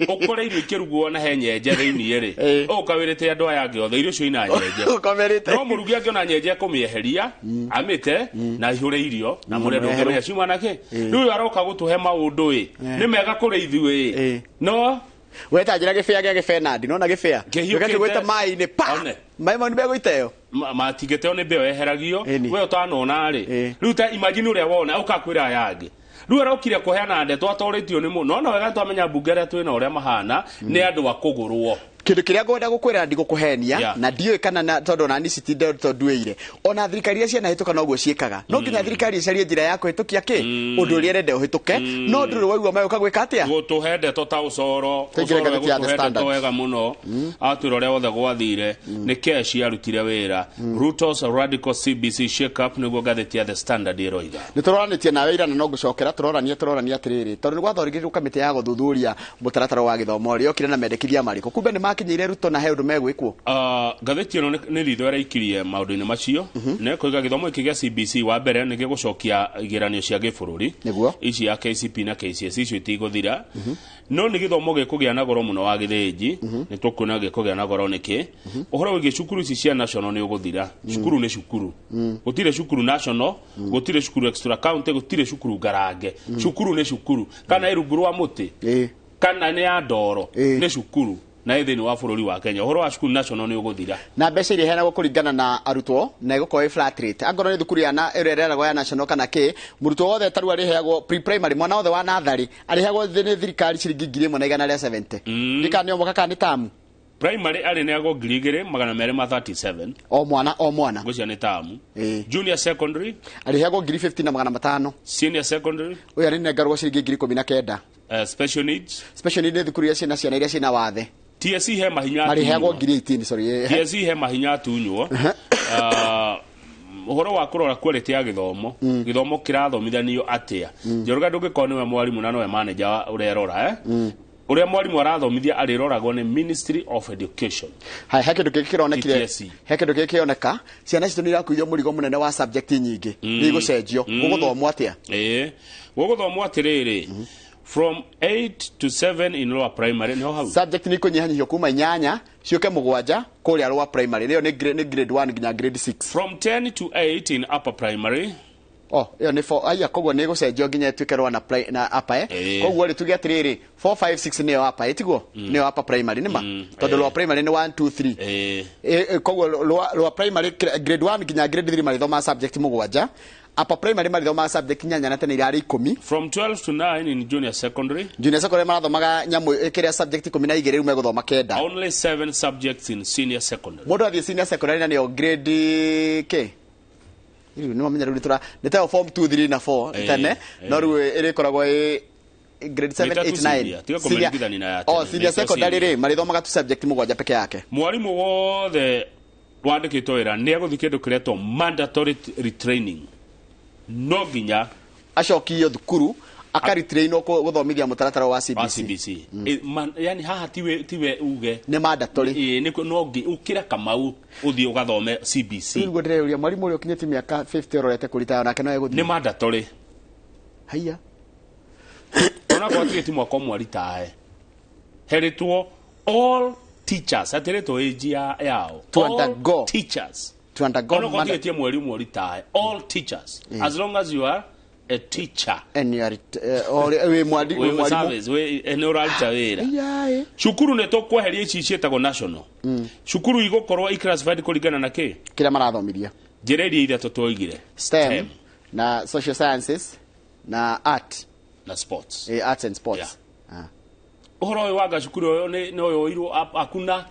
ũkore irio ikĩrugwo na he nyenje thĩinĩ rĩ, ũka wĩrĩte andũ aya angĩ othe irio icio ina nyenje. Ũkomerĩte. No mũrugi angĩona nyenje ekũmĩeheria, amĩte na aihũre irio na mũrĩa ndũngĩmenya ciuma na kĩ. Rĩu ũyũ aroka gũtũhe maũndũ ĩ, nĩ mega kũrĩ ithuĩ ĩ. No weta njĩra gĩbĩa gĩa gĩbenandi, nona gĩbĩa Kĩhiũkĩte. gĩkĩgwĩte maĩ-inĩ pa One. maĩ mau nĩ megũiteo. Matingĩteo nĩ mbeo yeheragio we ũtanona rĩ, rĩu ta imagine ũrĩa wona ũkakwĩra aya angĩ. Rĩu arokire kũheana ndeto atorĩtio nĩ mũndũ. No wega twamenya mbunge arĩa twĩna ũrĩa mahana nĩ andũ a kũgũrwo. Kĩndũ kĩrĩa ngwenda gũkwĩra na ndigũkũhenia na ndiũĩ kana na tondũ ona nici ti ndeto nduĩire, ona thirikari iria cianahĩtũka noguo ciĩkaga, no nginya thirikari ĩcarie njĩra ya kũhĩtũkia kĩ ũndũ ũrĩa ĩrenda ũhĩtũke, no ndũrĩ waigua magĩũka gwĩka atĩa gũtũhe ndeto ta ũcoro. Tũingĩre Ũcoro ngathĩti ya The egũtũhe ndeto Standard. wega mũno atwĩra ũrĩa wothe gwathire nĩ keshi arutire wĩra. Ruto's radical CBC shake up nĩguo ngathĩti ya The Standard ĩroiga. Nĩ tũroranĩtie nawe irana no ngũcokera tũrorania atĩrĩrĩ, tondũ nĩ gwathondekirwo kamĩtĩ ya gũthuthuria mũtaratara wa gĩthomo rĩ, yokire na mendekithia marĩkũ? Kumbe nĩ makinyĩire Ruto na he ũndũ megwĩkwo. Ngathĩti ĩno nĩ ritho ĩraikirie maũndũ-inĩ macio na ĩkoiga gĩthomo gĩkĩ gĩa CBC wa mbere nĩ gĩgũcokia igeranio cia gĩbũrũri nĩguo ici ya KCP na KCSE icio itigũthira, no nĩ gĩthomo gĩkũgĩa na goro mũno wa gĩthĩnji. Nĩ tũkuona gĩkũgĩa na goro nĩkĩ. Ũhoro wĩgiĩ cukuru ici cia national nĩ ũgũthira. Cukuru nĩ cukuru, gũtirĩ cukuru national, gũtirĩ cukuru extra county, gũtirĩ cukuru ngarange. Cukuru nĩ cukuru, kana ĩ rungu rwa mũtĩ kana nĩ ya ndoro, nĩ cukuru na ĩ thĩinĩ wa bũrũri wa Kenya. Ũhoro wa cukuru national nĩ ũgũthira. Na mbeca iria iheanagwo kũringana na arutwo na ĩgũkorwo ĩ flat rate, angorwo nĩ thukuru ya na ĩrĩa ĩreragwo ya national kana kĩ, mũrutwo wothe ta rĩu arĩheagwo pre primary, mwana wothe wa natharĩ arĩheagwo nĩ thirikari ciringi 1170. Ndikana nĩ o mwaka kana nĩ tamu? Primary arĩneagwo 2237. O mwana, o mwana. Ngũcia nĩ tamu. Junior secondary arĩheagwo 50,500. Senior secondary ũyũ arĩnengerwo ciringi 19,000. Special needs. Special needs nĩ thukuru iria ciĩna ciana iria ciĩna wathe. TSC he mahinya marĩheagwo atunywo. 18,000, sorry. TSC he mahinya atunywo. Ũhoro wa kũrora quality ya gĩthomo, gĩthomo kĩrathomithanio atĩa. Njoroge ndũngĩkorwo nĩwe mwarimũ na nowe manager ũrerora ũrĩa mwarimũ arathomithia arĩroragwo nĩ Ministry of Education. Hai, he kĩndũ kĩngĩ kĩronekire, TSC. he kĩndũ kĩngĩ kĩoneka, ciana citũ nĩ irakuithio mũrigo mũnene wa subject nyingĩ, nĩ igũcenjio. Gũgũthomwo atĩa? Ĩĩ, gũgũthomwo atĩrĩrĩ, from 8 to 7 in lower primary nĩho hau. Subject nĩ ikũnyihanyihio kuma 8 ciũke 7 kũrĩa lower primary, ĩyo nĩ grade 1 nginya grade 6. From 10 to 8 in upper primary. Oh, ĩyo nĩ 4, aya koguo nĩ ĩgũcenjio nginya ĩtuĩke lower na upper. Koguo rĩ tuge atĩrĩrĩ, 4 5 6 nĩyo upper, ĩtiguo? Nĩyo upper primary nĩ ma, tondũ lower primary nĩ 1 2 3. Koguo lower primary grade 1 nginya grade 3 marĩthomaga subject 7, upper primary marĩthomaga subject 8 na tene irarĩ 10. From 12 to 9 in junior secondary. Junior secondary marathomaga nyamũ ĩkĩrĩa subject 12, rĩu megũthoma 9. Only 7 subjects in senior secondary. Mũndũ athiĩ senior secondary na nĩyo grade K, rĩu nĩ wamenya rĩu nĩ tayo form 2 3 na 4 tene, no rĩu ĩrĩkoragwo ĩ grade 7 Nĩ ta 8 tu 9. senior, tiga kũmĩringithania na ya tene, Oh, senior nĩ ta secondary senior. rĩ marĩthomaga tu subject 7 peke yake. Mwarimũ wothe wandĩkĩtwo wĩra nĩ egũthiĩ kĩndũ kĩretwo mandatory retraining, no nginya acokio thukuru akaritrainwo gũthomithia mũtaratara wa CBC. Wa CBC. Yani haha tiwe uge nĩ mandatory. Nĩ no ũkĩra Kamau ũthiĩ ũgathome CBC. Rĩu ndĩreyũria mwarimũ ũrĩa ũkinyĩtie mĩaka 50 ũrorete kũritaya nake no egũthiĩ? Nĩ mandatory. Haiya. Ona kwa tigiti mwaka ũmwe ritae heritwo all teachers atĩrĩtwo age yao. To All undergo. teachers. To undergo Ona kwa tigiti mweri ũmwe ritae all teachers, as long as you are a teacher and you are or wĩ mwarimu service wĩ nĩ ũraruta wĩra. Iyaĩ. Cukuru nĩ tũkweheria ici ciĩtagwo national. Cukuru igũkorwo i classified kũringana na kĩ kĩrĩa marathomithia, njĩra iria ithatũ twoigire: STEM, Na social sciences na art na sports. Arts and sports. Ũhoro ũyũ wa gacukuru ũyũ nĩ ũyũ akuna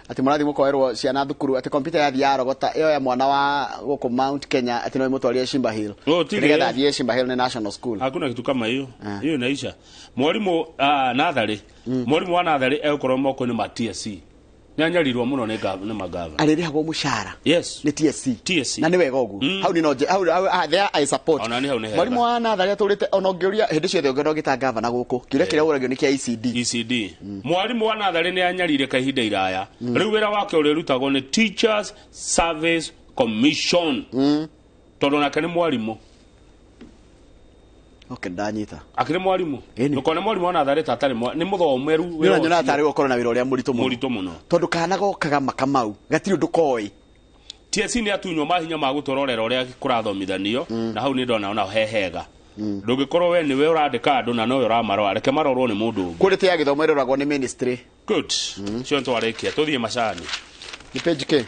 ati mũrathi mũkoerwo ciana thukuru ati kompyuta yathi yarogota ĩyo ya mwana wa gũkũ Mount Kenya ati no ĩmũtwarire Shimba Hill. Nĩgetha athiĩ Shimba Hill National School. Hakuna kitu kama hiyo. Hiyo inaisha. Mwalimu natharĩ, mwalimu wa natharĩ egũkorwo moko-inĩ ma TSC. Nĩanyarirwo mũno nĩ magava. Arĩrĩhagwo mũcara. Yes. Nĩ TSC. TSC. Na nĩ wega ũguo. Hau nĩ no hau there I support. Ona nĩ hau nĩ hega. Mwalimu wa natharĩ atũrĩte ona ũngĩũria hĩndĩ ciothe ũngĩona ũgĩta gavana gũkũ. Kĩũria kĩrĩa ũragio nĩ kĩa ECD. ECD. Mwalimu wa natharĩ nĩ anyarire kahinda iraya. Rĩu wĩra wake ũrĩrutagwo nĩ Teachers Service Commission. Tondũ nake nĩ mwarimũ. Okay, ndanyita. Akire mwalimu. Ndukone mwalimu wa natharĩ tatarĩ nĩ mũthomeru wĩra. Nĩ nyonaga tarĩ gũkorwo na wĩra ũrĩa mũritũ mũno. Mũritũ mũno. Tondũ kana gokaga makamau, gatirĩ ũndũ koĩ. TSC nĩ atunywo mahinya ma gũtũrorera ũrĩa kũrathomithanio na hau nĩ ndona ona he hega. Ndũngĩkorwo we nĩwe ũrandĩka andũ na nowe ũramarora, reke marorwo nĩ mũndũ ũngĩ. Quality ya gĩthomo ĩroragwo nĩ ministry. Good. Cio nĩtwarĩkia, tũthiĩ macani. Nĩ page K.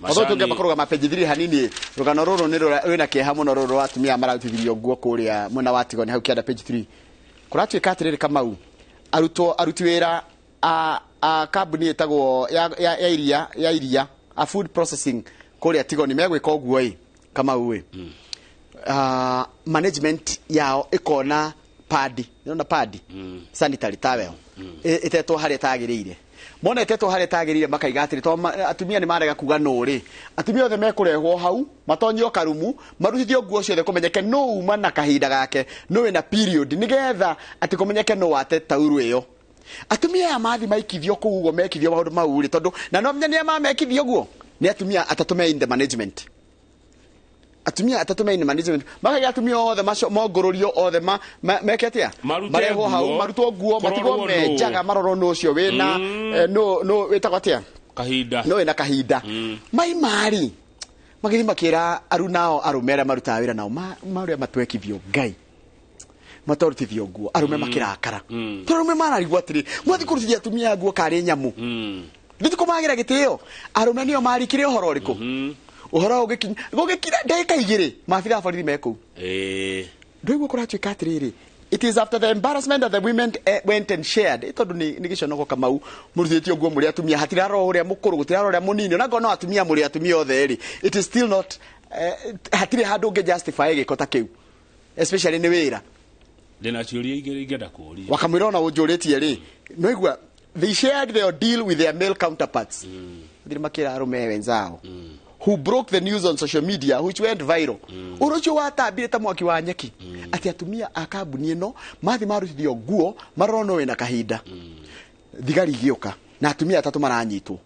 Although tũngĩamba kũrũgama page 3 hanini, rũgano rũrũ nĩ rwĩna kĩeha mũno rũrũ rwa atumia mararutithirio nguo kũrĩa mwena wa Tigoni hau kĩanda page 3. Kũratuĩka atĩrĩrĩ Kamau, arutwo aruti wĩra a kambuni ĩtagwo ya iria a food processing kũrĩa Tigoni megwĩka ũguo ĩ Kamau ĩ. Management yao ĩkona padi, nĩona padi sanitary towel ĩtetwo harĩa ĩtagĩrĩire. Mona ĩtetwo harĩa ĩtagĩrĩire makaiga atĩrĩ to atumia nĩ marega kuga nũ rĩ, atumia othe mekũrehwo hau matonyio karumu marutithio nguo ciothe kũmenyeke nũ uma na kahinda gake nũ wĩna period nĩgetha atĩ kũmenyeke nũ wate tauru ĩyo. Atumia aya mathi maikithio kũu ũguo mekithio maũndũ mau rĩ, tondũ na no menya nĩa mamekithio ũguo nĩ atumia atatũ me in the management. Atumia atatũ me in the management makaiga atumia othe mongũrũrio othe meke atĩa marehwo hau marutwo nguo matigwo menjaga marorwo nũ ũcio wĩna nũ wĩtagwo atĩa kahinda nũ wĩna kahinda mai mari magĩthiĩ makĩra arunao arũme arĩa marutaga wĩra nao marĩa matwekithio Ngai matarutithio nguo arũme makĩrakara tondũ arũme mararigwo atĩrĩ mwathiĩ kũrutithia atumia nguo karĩ nyamũ ndĩtũkũmagĩra gĩtĩo arũme nĩo marikire ũhoro ũrĩkũ ũhoro ũgĩkinya gũgĩkira ndagĩka igĩrĩ maabitha a borithi me kũu. Ndũigua kũratuĩka atĩrĩrĩ, it is after the embarrassment that the women went and shared tondũ nĩ gĩconoko Kamau mũrutithĩtio nguo mũrĩ atumia hatirarora ũrĩa mũkũrũ gũtirarora ũrĩa mũnini ona ngorwo no atumia mũrĩ atumia othe rĩ, it is still not hatirĩ handũ ũngĩ justify gĩko ta kĩu especially nĩ wĩra. Ndĩna ciũria igĩrĩ ingĩenda kũũria wakamwĩra ona ũnjũrĩtie rĩ, no igua they shared their deal with their male counterparts thiri makĩra arũme wenzao who broke the news on social media which went viral. Ũndũ ũcio watambire ta mwaki wa nyeki atĩ atumia a kambuni ĩno mathi marutithio nguo marorwo nũ wĩna kahinda. Thigari igĩũka na atumia atatũ maranyitwo.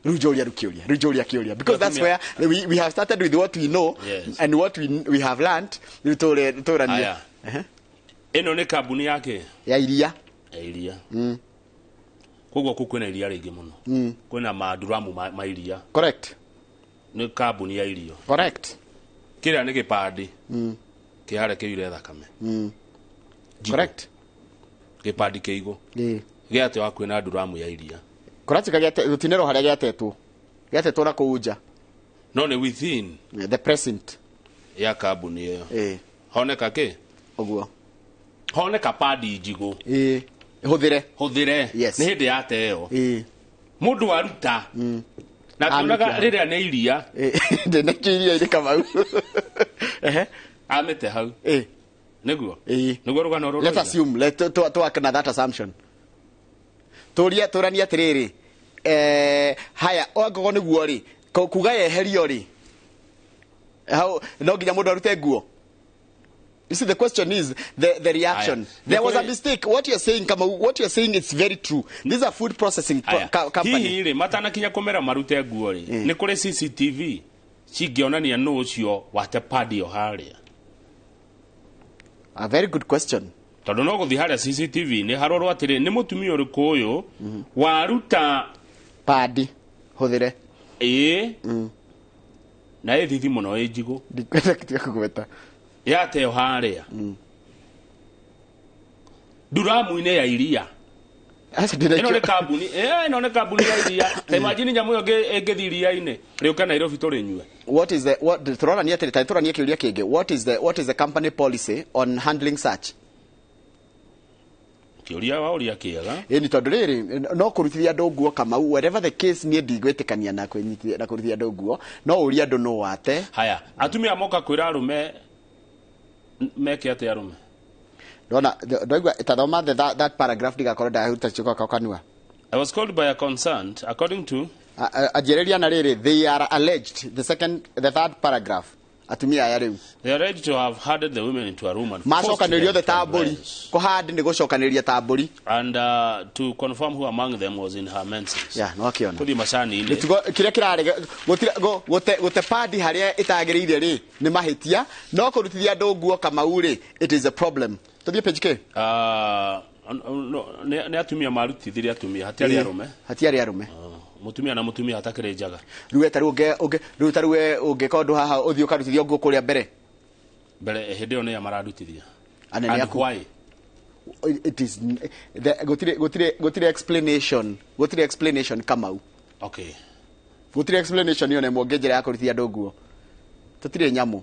Rĩu njũria rĩu kĩũria, rĩu njũria kĩũria because that's where we have started with what we know. Yes. And what we have learned rĩu tũranie. Ĩno nĩ kambuni yake ya iria. Ya iria. Koguo kũu kwĩna iria rĩingĩ mũno. Kwĩna manduramu ma iria. Correct. Nĩ kambuni ya irio. Correct. Kĩrĩa nĩ gĩbandĩ kĩharĩa kĩiyũire thakame. Correct. Gĩbandĩ kĩigũ. Gĩate wa kwĩna nduramu ya iria. Kũratuĩka gũtinerwo harĩa gĩatetwo. Gĩatetwo na kũu nja. No nĩ within the present ya kambuni ĩyo. Honeka kĩ? Ũguo. Honeka padi njigũ. Hũthĩre. Hũthĩre. Yes. Nĩ hĩndĩ yateo. Mũndũ aruta. Na tuonaga rĩrĩa nĩ iria. Ndĩnakĩo iria irĩ Kamau. Amĩte hau. Nĩguo? Nĩguo rũgano rũrũ. Let's assume, let to na that assumption. Tũria tũranie atĩrĩrĩ, haya angorwo nĩguo rĩ, kuga yeherio rĩ, hau no nginya mũndũ arute nguo. You see, the question is the reaction. There was a mistake. What you're saying, Kamau, what you're saying is very true. These are food processing company. Hihi rĩ matanakinya kũmera marute nguo rĩ, nĩ kũrĩ CCTV cingĩonania nũ ũcio wate padi o harĩa? A very good question. Tondũ no gũthiĩ harĩa CCTV nĩ harorwo atĩrĩ nĩ mũtumia ũrĩkũ ũyũ waruta padi hũthĩre. Na ĩ thithi mũno ĩ njigũ. Ndikwenda gũtiga kũgweta. Yateo harĩa nduramu-inĩ ya iria. Ĩno nĩ kambuni, ĩno nĩ kambuni ya iria. Ta imagine nyamũ ĩyo ĩngĩthiĩ iria-inĩ rĩũke Nairobi tũrĩnyue. What is the what tũrorania atĩrĩ, tũroranie kĩũria kĩngĩ. What is the company policy on handling such? Kĩũria waũria kĩega. Ĩni tondũ rĩrĩ no kũrutithia andũ nguo, Kamau, whatever the case, niĩ ndigwĩtĩkania na kwĩnyitithia na kũrutithia andũ nguo, no ũrie andũ no wate. Haya, atumia moka kwĩra arũme meke atĩa arũme? Ndona ndaigua tathoma that paragraph, ndigakorwo ndaruta ciugo kanua. I was called by a concerned according to Anjĩrĩria na rĩrĩ, they are alleged, the second, the third paragraph, atumia aya rĩu. They are ready to have herded the women into a room and macokanĩrio othe ta mbũri. Kũhand nĩ gũcokanĩria ta mbũri. And to confirm who among them was in her menses. Ya no akĩona. Tũthiĩ macani-inĩ. Mĩtugo kĩrĩa kĩrarĩ gũte padi harĩa ĩtagĩrĩire rĩ nĩ mahĩtia, no kũrutithia andũ nguo, Kamau, rĩ, it is a problem. Tũthiĩ page k. No, nĩ atumia marutithirie atumia, hatiarĩ arũme. Hatiarĩ arũme. Mũtumia na mũtumia hatakĩrĩ njaga. Rĩu ta rĩu rĩu ta rĩu we ũngĩka ũndũ haha, ũthiĩ ũkarutithio nguo kũrĩa mbere. Mbere hĩndĩ ĩyo nĩya mararutithia. Anene And aku. why? It is the, gũtirĩ explanation, Kamau. Gũtirĩ explanation ĩyo na ĩmwe ũngĩnjĩra ya kũrutithia andũ nguo. Tũtirĩ nyamũ.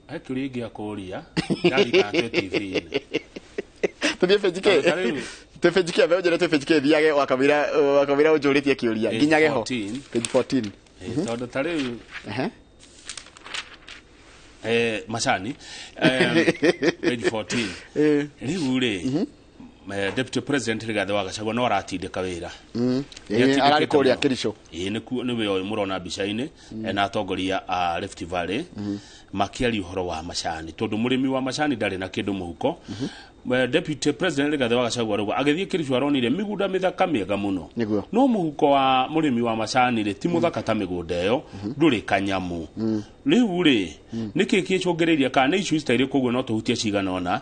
He kĩũria ingĩakũria ndarikana twĩ TV-inĩ. Tũthiĩ page k. Ta rĩu- Twĩ page k, ambe ũnjĩre twĩ page k, thiage wakamĩra ũnjũrĩtie kĩũria. Page Nginyage ho. 14. Page 14. Tondũ ta rĩu Ehe. Macani, page 14. Rĩu rĩ, Deputy President Rigathĩ wa Gachagua no aratindĩka wĩra. Nĩ Ararĩ atindĩkĩte kũrĩa mũno. Kericho. Ĩĩ, nĩkuo nĩwe ũyũ mũrona mbica-inĩ na atongoria a Rift Valley makĩaria ũhoro wa macani, tondũ mũrĩmi wa macani ndarĩ na kĩndũ mũhuko. Deputy President Rigathĩ wa Gachagua rauga agĩthiĩ Kericho aronire mĩgũnda mĩthaka mĩega mũno, nĩguo, no mũhuko wa mũrĩmi wa macani rĩ ti mũthaka ta mĩgũnda ĩyo, ndũrĩ kanyamũ. Rĩu rĩ, nĩkĩ kĩcũngĩrĩirie, kana nĩ issues ta irĩkũ ũguo no tũhutie cigana ũna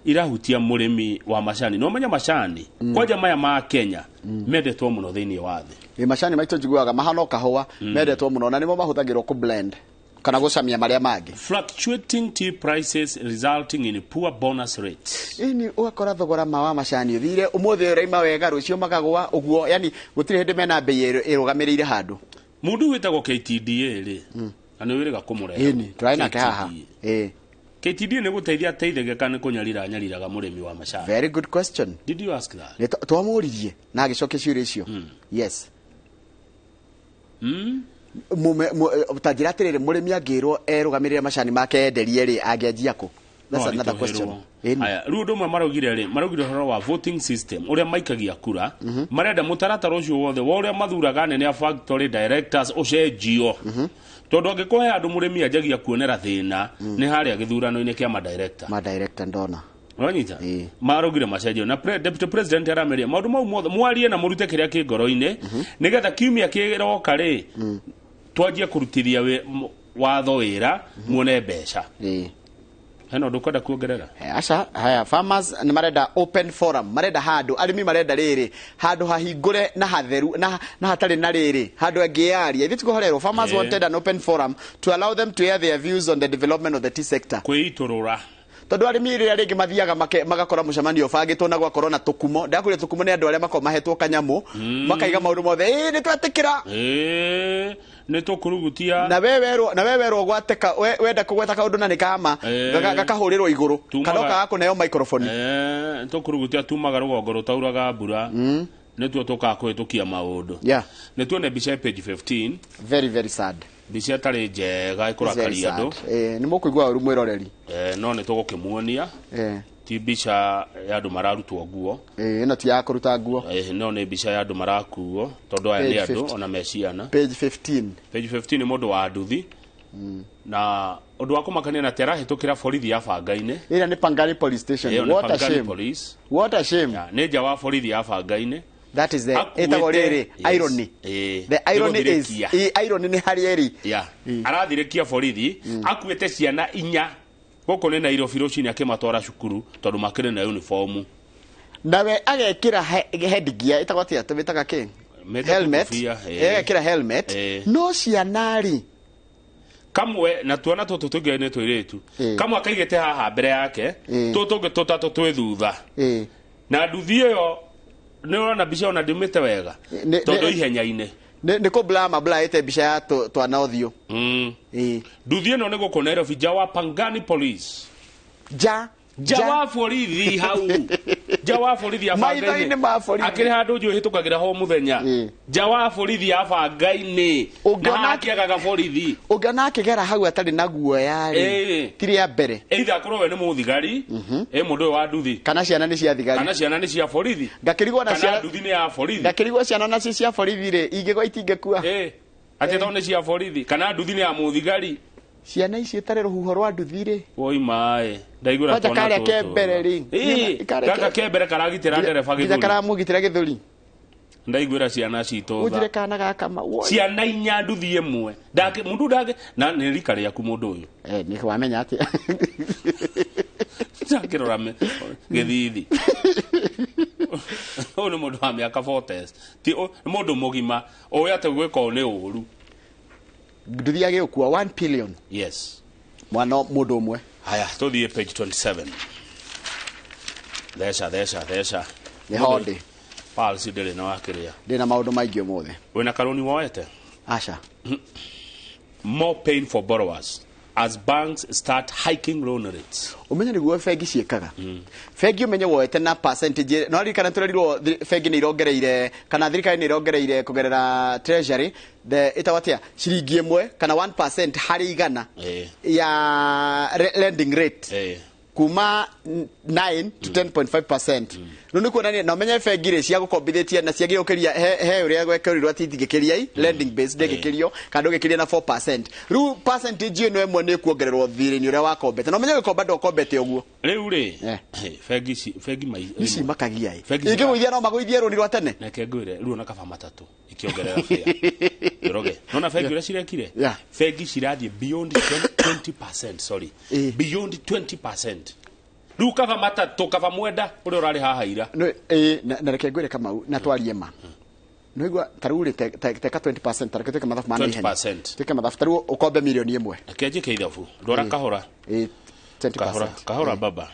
irahutia mũrĩmi wa macani? No ũmenye macani kwanja maya ma Kenya mendetwo mũno thĩinĩ wa thĩ. Ĩ, macani maitũ njiguaga mahana o kahũa, mendetwo mũno na nĩmo mahũthagĩrwo kũ blend kana gũcamia marĩa mangĩ. Fluctuating tea prices resulting in poor bonus rates. Ĩni ũgakora thogora ma wa macani ũthire ũmũthĩ ũraima wega, rũciũ makagũa ũguo, yani gũtirĩ hĩndĩ mena mbei ĩrũgamĩrĩire handũ. Mũndũ wĩtagwo KTDA rĩ, na nĩ wĩrĩga kũmũrehe. Ĩni tũrarĩ nake haha ĩ. KTDA nĩ gũteithia ateithagia kana nĩ kũnyarira nyariraga mũrĩmi wa macani? Very good question. Did you ask that? Nĩ twamũririe na agĩcokia ciũria icio, yes. Ta njĩra atĩrĩrĩ, mũrĩmi angĩrwo erũgamĩrĩre macani make enderie rĩ, angĩanjia kũ? That's No another question. aritũhĩrwo. Ĩni. Aya, rĩu ũndũ ũmwe maraugire rĩ, maraugire ũhoro wa voting system, ũrĩa maikagia kura. Marenda mũtaratara ũcio wothe wa ũrĩa mathuraga anene a factory directors ũcenjio, tondũ angĩkorwo he andũ mũrĩmi anjagia kuonera thĩna nĩ harĩa gĩthurano-inĩ kĩa madirector. Madirector, ndona. Wanyita maraugire macenjio na deputy president arameria maũndũ mau mothe mwarie na mũrute kĩrĩa kĩ ngoro-inĩ, nĩgetha kiumia kĩroka rĩ twanjie kũrutithia watho wĩra muone mbeca. Hena ũndũ ũkwenda kuongerera? Aca, haya, farmers nĩ marenda open forum, marenda handũ, arĩmi marenda rĩrĩ handũ hahingũre na hatheru na hatarĩ na rĩrĩ handũ angĩyaria ithuĩ tikũhorerwo. Farmers wanted an open forum to allow them to air their views on the development of the tea sector. Kwĩitũrũra. Tondũ arĩmi rĩrĩa rĩngĩ mathiaga magakora mũcemanio ũbangĩtwo na gwakorwo na tũkumo, ndakwĩra tũkumo nĩ andũ arĩa makoragwo mahetwo kanyamũ, makaiga maũndũ mothe, ĩĩ nĩ twetĩkĩra. Ĩĩ, nĩ tũkũrugutia. Na we werwo gwateka wenda kũgweta kaũndũ na nĩ kama gakahũrĩrwo igũrũ kana ũkaga kũneo microphone. Tũkũrugutia tumaga rũgongo rũtauraga mbura, nĩtuo tũkaga kũhĩtũkia maũndũ. Nĩ tuone mbica ya page 15. Very very sad. Mbica ĩtarĩ njega It's very ĩkũrakaria andũ. sad. Nĩ mũkũigua ũru mwĩroreri. No nĩ tũgũkĩmuonia. Ti mbica ya andũ mararutwo nguo. Ĩno ti ya kũruta nguo. No nĩ mbica ya andũ marakuo, tondũ aya nĩ Page andũ 50. ona me ciana. Page 15. Page 15 nĩ mũndũ wa nduthi na ũndũ wa kũmakania na atĩ arahĩtũkĩra borithi ya banga-inĩ. Ĩrĩa nĩ Pangani police station. Ĩyo nĩ What a Pangani shame. Police. What a shame. Ya, nĩ nja wa borithi ya banga-inĩ. That is the Akuĩte- ĩtagwo rĩrĩ irony. The irony is Nĩgũthirĩkia. Irony nĩ harĩa ĩrĩ. Ya, arathirĩkia borithi akuĩte ciana inya gũkũ nĩ Nairobi rũcinĩ akĩmatwara cukuru tondũ makĩrĩ na uniform. Nawe agekĩra headgear, ĩtagwo atĩa, tũmĩtaga kĩ? Meta Helmet. tũkobia. Agekĩra helmet, no ciana rĩ Kamwe na tuona tũtũ tũngĩ nĩ tũirĩtu, kamwe akaigĩte haha mbere yake, tũtũ tũngĩ tũtatũ twĩ thutha, na nduthi ĩyo Nĩ ũrona mbica ona ndĩmĩte wega tondũ ihenya-inĩ nĩ kũ blur mablaĩte mbica ya twana ũthiũ. Nduthi ĩno nĩ gũkũ Nairobi, nja wa Pangani Police. Nja wa borithi hau. Nja wa borithi ya Maitho-inĩ ma borithi. Akĩrĩ handũ njũĩ hĩtũkagĩra ho mũthenya. Nja wa borithi ya Bangainĩ. Na hakĩagaga borithi. Ũngĩona akĩgera hau atarĩ na guoya rĩ, ti rĩa mbere. Either akorwo we nĩ mũthigari, mũndũ ũyũ wa nduthi. Kana ciana nĩ cia thigari. Kana ciana nĩ cia borithi. Ngakĩrigwo na ciana. Kana nduthi nĩ ya borithi. Ngakĩrigwo ciana nacio cia borithi rĩ, ingĩgwa itingĩkua. Atĩ tondũ nĩ cia borithi. Kana nduthi nĩ ya mũthigari. Ciana icio itarĩ rũhuho rwa nduthi rĩ. Woi maĩ. Ndaigua twana tũtũ. Karĩa ke mbere rĩ. Gaka ke mbere karagitĩra ndereba gĩthũri. Nginya karamũgitĩra gĩthũri. Ndaiguĩra ciana citũ tha. Ũnjĩre kana gaka ma. Ciana inya nduthi ĩmwe. Ndake mũndũ ndake na nĩ rika rĩaku mũndũ ũyũ. Nĩ wamenya atĩa. Ndakĩrora gĩthithi. Ũyũ nĩ mũndũ wa mĩaka 40. Ti nĩ mũndũ mũgima ũĩ atĩ gwĩka ũũ nĩ ũru. Nduthi agĩũkua 1 billion. Yes. Mwana mũndũ ũmwe. Haya, tũthiĩ page 27. Theca. Nĩ honde. Pulse ndĩrĩ na wakĩrĩa. Ndĩna maũndũ maingĩ ũmũthĩ. Wĩna karũni woete? Aca. More pain for borrowers as banks start hiking loan rates. Ũmenye nĩguo bengi ciĩkaga. Bengi ũmenye woete na percentage no ririkana tũrerirwo bengi nĩ irongereire kana thirikari nĩ irongereire kũgerera treasury the ĩtagwo atĩa ciringi ĩmwe kana 1% harĩ igana ya lending rate. Kuma 9 to 10.5%. Rĩu nĩ kuonania na ũmenye bengi rĩ cia gũkombithĩtie na ciagĩrĩirwo gũkĩria he ũrĩa gwekĩrirwo atĩ itingĩkĩria lending base ndĩngĩkĩrio kana ndũngĩkĩria na 4%. Rĩu percentage ĩno ĩmwe nĩ ĩkuongererwo thirĩ-inĩ ũrĩa wakombete. Na ũmenye gũkomba ndũkombete ũguo. Rĩu rĩ bengi mai ici makagia ĩ. Ingĩgũithia no magũithie rũni rwa tene. Reke ngwĩre rĩu ona kaba matatũ ikĩongerera fare. Njoroge. Nona bengi ũrĩa cirekire? Bengi cirathiĩ beyond 20%, sorry. Beyond 20%. Rĩu kaba matatũ kaba mwenda ũrĩa ũrarĩ haha ira. Na reke ngwĩre Kamau na twarie ma. Nĩigua ta rĩu rĩ teka 20% ta reke twĩke mathabu ma naihenya. 20%. Twĩke mathabu ta rĩu ũkombe milioni ĩmwe. Reke njĩke ithabu. Ndwara kahora. 20%. Kahora baba.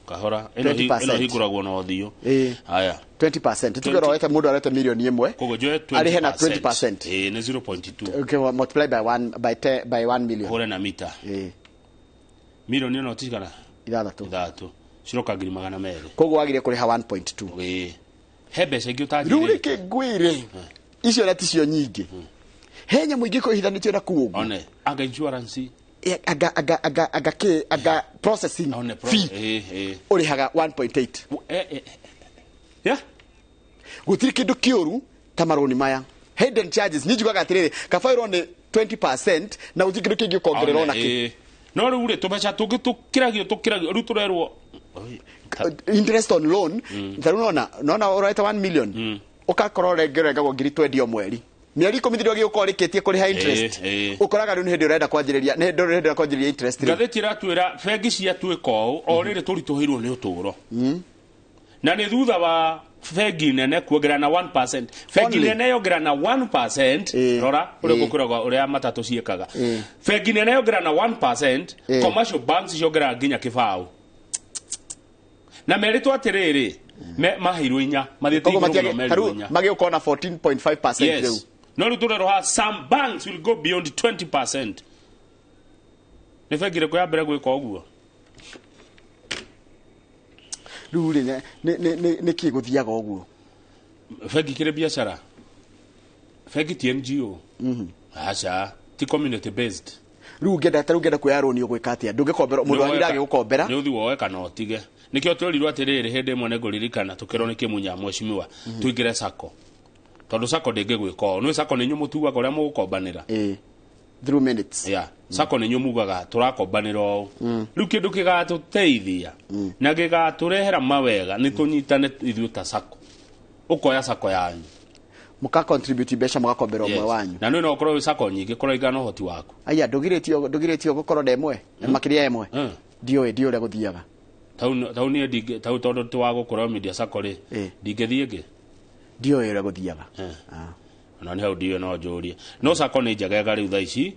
Kahora ĩno hingũragwo na ũthiũ. Haya. 20%. Tuge ũroete mũndũ arete milioni ĩmwe. Koguo njoe 20%. Arĩhe na 20%. Nĩ 0.2. Okay, multiply by 1 by 10 by 1 million. Hũre na mita. Milioni ĩno tigana ithathatũ. Ciroka 200,000. Koguo wagire kũrĩha 1.2. He mbeca ingĩ ũtanjĩrĩte. Rĩu reke ngwĩre. Icio na ticio nyingĩ. He nyamũ ingĩ kũhithanĩtio na kũu ũguo. One, anga insurance. Anga kĩ, anga processing fee. Ũrĩhaga 1.8. Yeah. Gũtirĩ kĩndũ kĩũru ta marũni maya. Hidden charges niĩ njugaga atĩrĩrĩ, kaba ĩrwo nĩ 20% na gũtirĩ kĩndũ kĩngĩ ũkongerera ona kĩ. No rĩu rĩ tũbeca tũngĩ tũkĩragio rĩu tũrerwo interest on loan. Ta rĩu nona ũroete 1 million ũgakorwo ũrengagwo 20,000 o mweri. Mĩeri 10 thiru ũgĩũka ũrĩkĩtie kũrĩha interest. Ũkoraga rĩu nĩ hĩndĩ ũrenda kwanjĩrĩria, nĩ hĩndĩ ũrenda kwanjĩrĩria interest. Ngathĩti ĩratwĩra bengi ciatuĩka ũũ o rĩrĩ tũritũhĩirwo nĩ ũtũũro. Na nĩ thutha wa bengi nene kuongerera na 1%. Bengi nene yongerera na 1%, rora ũrĩa gũkoragwo ũrĩa matatũ ciĩkaga. Bengi nene yongerera na 1%, commercial banks ciongerera nginya kĩbaũ. Na merĩtwo atĩrĩrĩ, maheirwo inya, mathiĩte igũrũ mũno merirwo inya. Magĩũka na 14.5% rĩu. No rĩu tũrerwo haha some banks will go beyond 20%. Nĩ bengi ĩrĩkũ ya mbere gwĩka ũguo? Rĩu rĩ nĩ kĩ gũthiaga ũguo? Bengi kĩrĩ biacara. Bengi ti NGO. Aca, ti community based. Rĩu ũngĩenda ta rĩu ũngĩenda kuoya rũni ũgwĩka atĩa? Ndũngĩkombera mũndũ wanyu ndangĩgũkombera. Nĩ ũthiĩ woe kana ũtige. Nĩkĩo twerirwo atĩrĩrĩ hĩndĩ ĩmwe nĩngũririkana tũkĩrwo nĩ Kĩmunya mheshimiwa tũingĩre sacco. Tondũ sacco ndĩngĩgwĩka ũũ. Nĩ sacco nĩ inyuĩ mũtuaga ũrĩa mũgũkombanĩra. Through minutes. Yeah. Sacco nĩ inyuĩ mugaga tũrakombanĩra ũũ. Rĩu kĩndũ kĩgatũteithia na gĩgatũrehera mawega nĩ tũnyitane ithuĩ ta sacco. Ũkoya sacco yanyu. Mũka contribute mbeca mũgakombera ũmwe wanyu. Na nĩ no ũkorwo wĩ sacco nyingĩ kũringana na ũhoti waku. Aya ndũgirĩtio gũkorwo na ĩmwe na makĩria ĩmwe. Ndiũĩ ũrĩa gũthiaga. Tau niĩ ndingĩ tau tondũ ti wa gũkorwo media sacco rĩ ndingĩthiĩ ĩngĩ. Ndiũĩ ũrĩa gũthiaga. Ona nĩ hau ndiũĩ no njũrie. No sacco nĩ njegega rĩu thaa ici.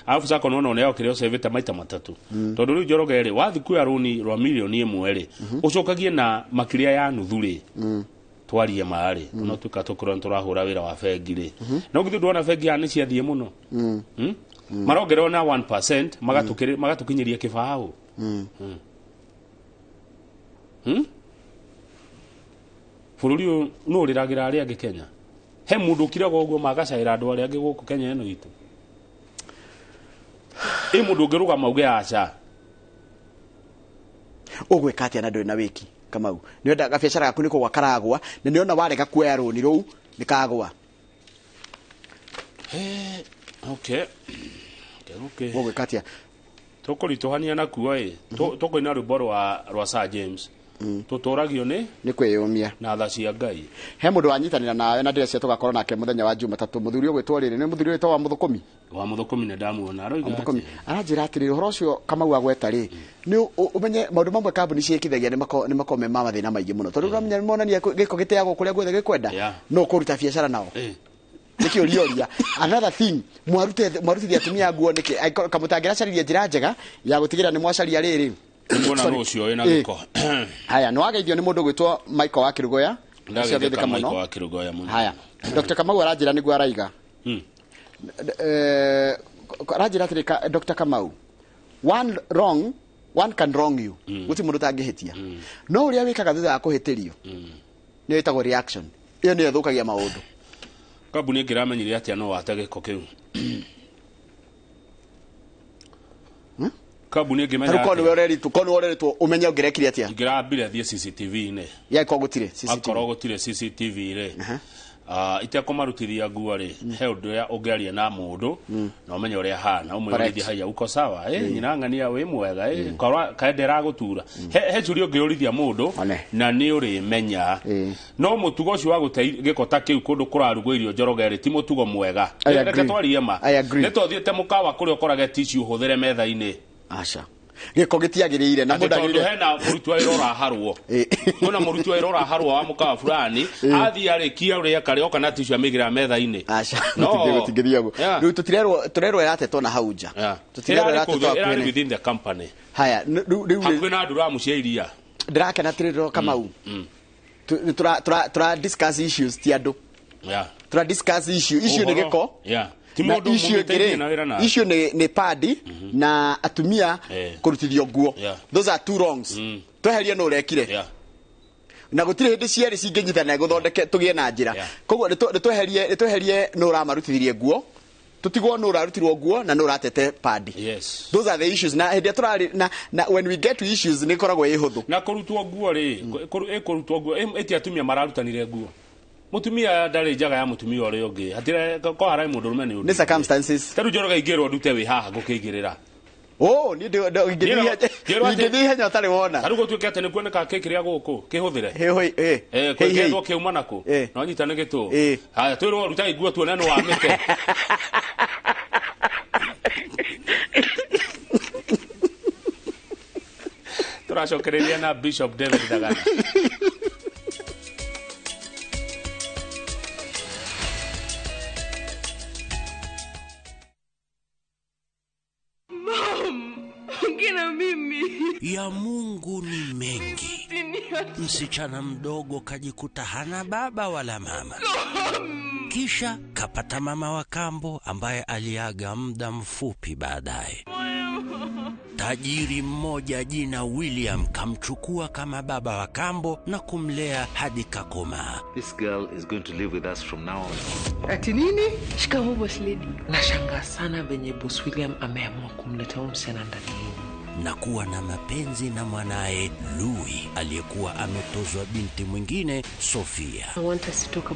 Arabu sacco nĩwona ũneagwo kĩrĩa ũcĩvĩte maita matatũ. Tondũ rĩu Njoroge rĩ wathiĩ kuoya rũni rwa milioni ĩmwe rĩ ũcokagie na makĩria ya nuthu rĩ. Twarie marĩ no tuka tũkorwo nĩ tũrahũra wĩra wa bengi rĩ, no githĩ ndwona bengi haha nĩ ciathiĩ mũno? Marongererwo na 1% magatũkinyĩria kĩbaũ. Bũrũri ũyũ nũ ũrĩragĩra arĩa angĩ Kenya? He mũndũ ũkiraga ũguo magacaĩra andũ arĩa angĩ gũkũ Kenya ĩno itũ? Ĩ mũndũ ũngĩrũgama uge aca. Ũgwĩka atĩa na ndũrĩ na wĩki, Kamau? Nĩ gabiacara gaku nĩ kũgwa karagwa, na nĩona warega kuoya rũni rũu nĩ kagwa. Okay. Ũgwĩka atĩa? Tũkũritũhania nakuo ĩ, tũkũina rwĩmbo rwa Sir James. Tũtũragio nĩ kwĩyũmia na tha cia Ngai. He mũndũ wanyitanĩra nawe na ndĩrecia tũgakorwo nake mũthenya wa Jumatatũ, mũthuri ũgwĩtwo rĩrĩ nĩ mũthuri ũgwĩtwo wa Mũthũkũmi. Wa Mũthũkũmi nĩ ndamuona aroiga Mũthũkũmi aranjĩra atĩrĩrĩ, ũhoro ũcio Kamau agweta rĩ, nĩ ũmenye maũndũ mamwe kambuni ciĩkithagia nĩ makoragwo me ma mathĩna maingĩ mũno, tondũ ũramenya monania gĩko gĩteagwo kũrĩa guothe gĩkwenda, no ũkũruta biacara nao. Nĩkĩ ũrioria? Another thing, mwarutithia atumia nguo nĩkĩ? Kamũtangĩracaririe njĩra njega ya gũtigĩrĩra nĩ mwacaria rĩrĩ. Nĩmuona nũ ũcio wĩna gĩko. Haya, nĩ wageithio nĩ mũndũ ũgwĩtwo Michael wa Kĩrũgoya. Ndageithĩka Michael wa Kĩrũgoya mũno. Haya, Dr. Kamau aranjĩra nĩguo araiga. Aranjĩra atĩrĩ, Dr. Kamau, one wrong, one can wrong you. Gũtirĩ mũndũ ũtangĩhĩtia. No ũrĩa wĩkaga thutha wa kũhĩtĩrio nĩyo ĩtagwo reaction. Ĩyo nĩyo ĩthũkagia maũndũ. Kambuni ĩngĩramenyire atĩa no wate gĩko kĩu? Kambuni ĩngĩmenya atĩa? Korwo nĩwe ũreritwo ũmenye ũngĩrekire atĩa? Ingĩrambire thiĩ CCTV-inĩ. Ya korwo gũtirĩ CCTV. Akorwo gũtirĩ CCTV rĩ, itekomarutithia nguo rĩ, he ũndũ ũrĩa ũngĩaria na mũndũ na ũmenye ũrĩa ahana, ũmwĩrithie haya uko sawa, nyina ng'ania wĩ mwega, korwa kaende ragũtura. He ciũria ũngĩũrithia mũndũ na nĩ ũrĩmenya. No mũtugo ũcio wa gũte gĩko ta kĩu kũndũ kũrarugwo irio Njoroge rĩ, ti mũtugo mwega. Reke twarie ma. Nĩ twathiĩte mũkawa kũrĩa ũkorage tissue ũhũthĩre metha-inĩ. Aca. Gĩko gĩtiagĩrĩire na mũndũ agĩrĩire. Hena mũruti wa wĩra ũraharwo. Kwĩna mũruti wa wĩra ũraharwo wa mũkawa fulani, athiĩ arĩkia ũrĩa karĩ oka na tissue amĩigĩrĩra metha-inĩ. Aca. Gũtingĩthiĩ ũguo. Rĩu tũtirerwo ĩratetwo na hau nja. Tũtirerwo ĩratetwo hakuhĩ within the company. Haya, rĩu hakuhĩ na nduramu cia iria. Ndĩrakena atĩrĩrĩ Kamau. Tũra discuss issues ti andũ. Tũra discuss issue. Issue nĩ gĩko. Issue nĩ padi na atumia kũrutithio nguo. Those are two wrongs. Tweherie nũ ũrekire. Na gũtirĩ hĩndĩ cierĩ cingĩnyitana gũthondeke tũgĩe na njĩra. Koguo nĩ tweherie nũ ũramarutithirie nguo, tũtigwo nũ ũrarutirwo nguo na nũ ũratete padi. Those are the issues. Na hĩndĩ tũrarĩ na when we get to issues nĩ ĩkoragwo ĩ hũthũ. Na kũrutwo nguo rĩ, ĩkũrutwo nguo ĩti atumia mararutanire nguo. Mutumia ndarĩ njaga ya mutumia ũrĩa ũngĩ. Hatire ko harai mũndũ ũrũme nĩ ũndũ. Nĩ circumstances. Ta rĩu Njoroge ingĩrwo ndute wĩ haha ngũkĩigĩrĩra. Oh, niĩ ingĩthiĩ ihenya ũtarĩ wona. Ta rĩu gũtuĩke atĩ nĩ kuoneka kĩ kĩrĩa gũkũ kĩhũthĩre. Kwĩkĩrwo kĩuma nakũ. No nyita nĩ gĩtũ. Haya twĩrwo ruta nguo tuone nĩ wamĩte. Tũracokereria na Bishop David Thagana. Ya Mungu ni mengi. Msichana mdogo kajikuta hana baba wala mama. Kisha kapata mama wa kambo ambaye aliaga muda mfupi baadaye. Tajiri mmoja jina William kamchukua kama baba wa kambo na kumlea hadi kakomaa. This girl is going to live with us from now on. Ati nini? Shikamoo boss lady. Nashangaa sana venye boss William ameamua kumleta huyu msichana ndani yenu. Na kuwa na mapenzi na mwanae Louis aliyekuwa ametozwa binti mwingine Sofia. I want us to talk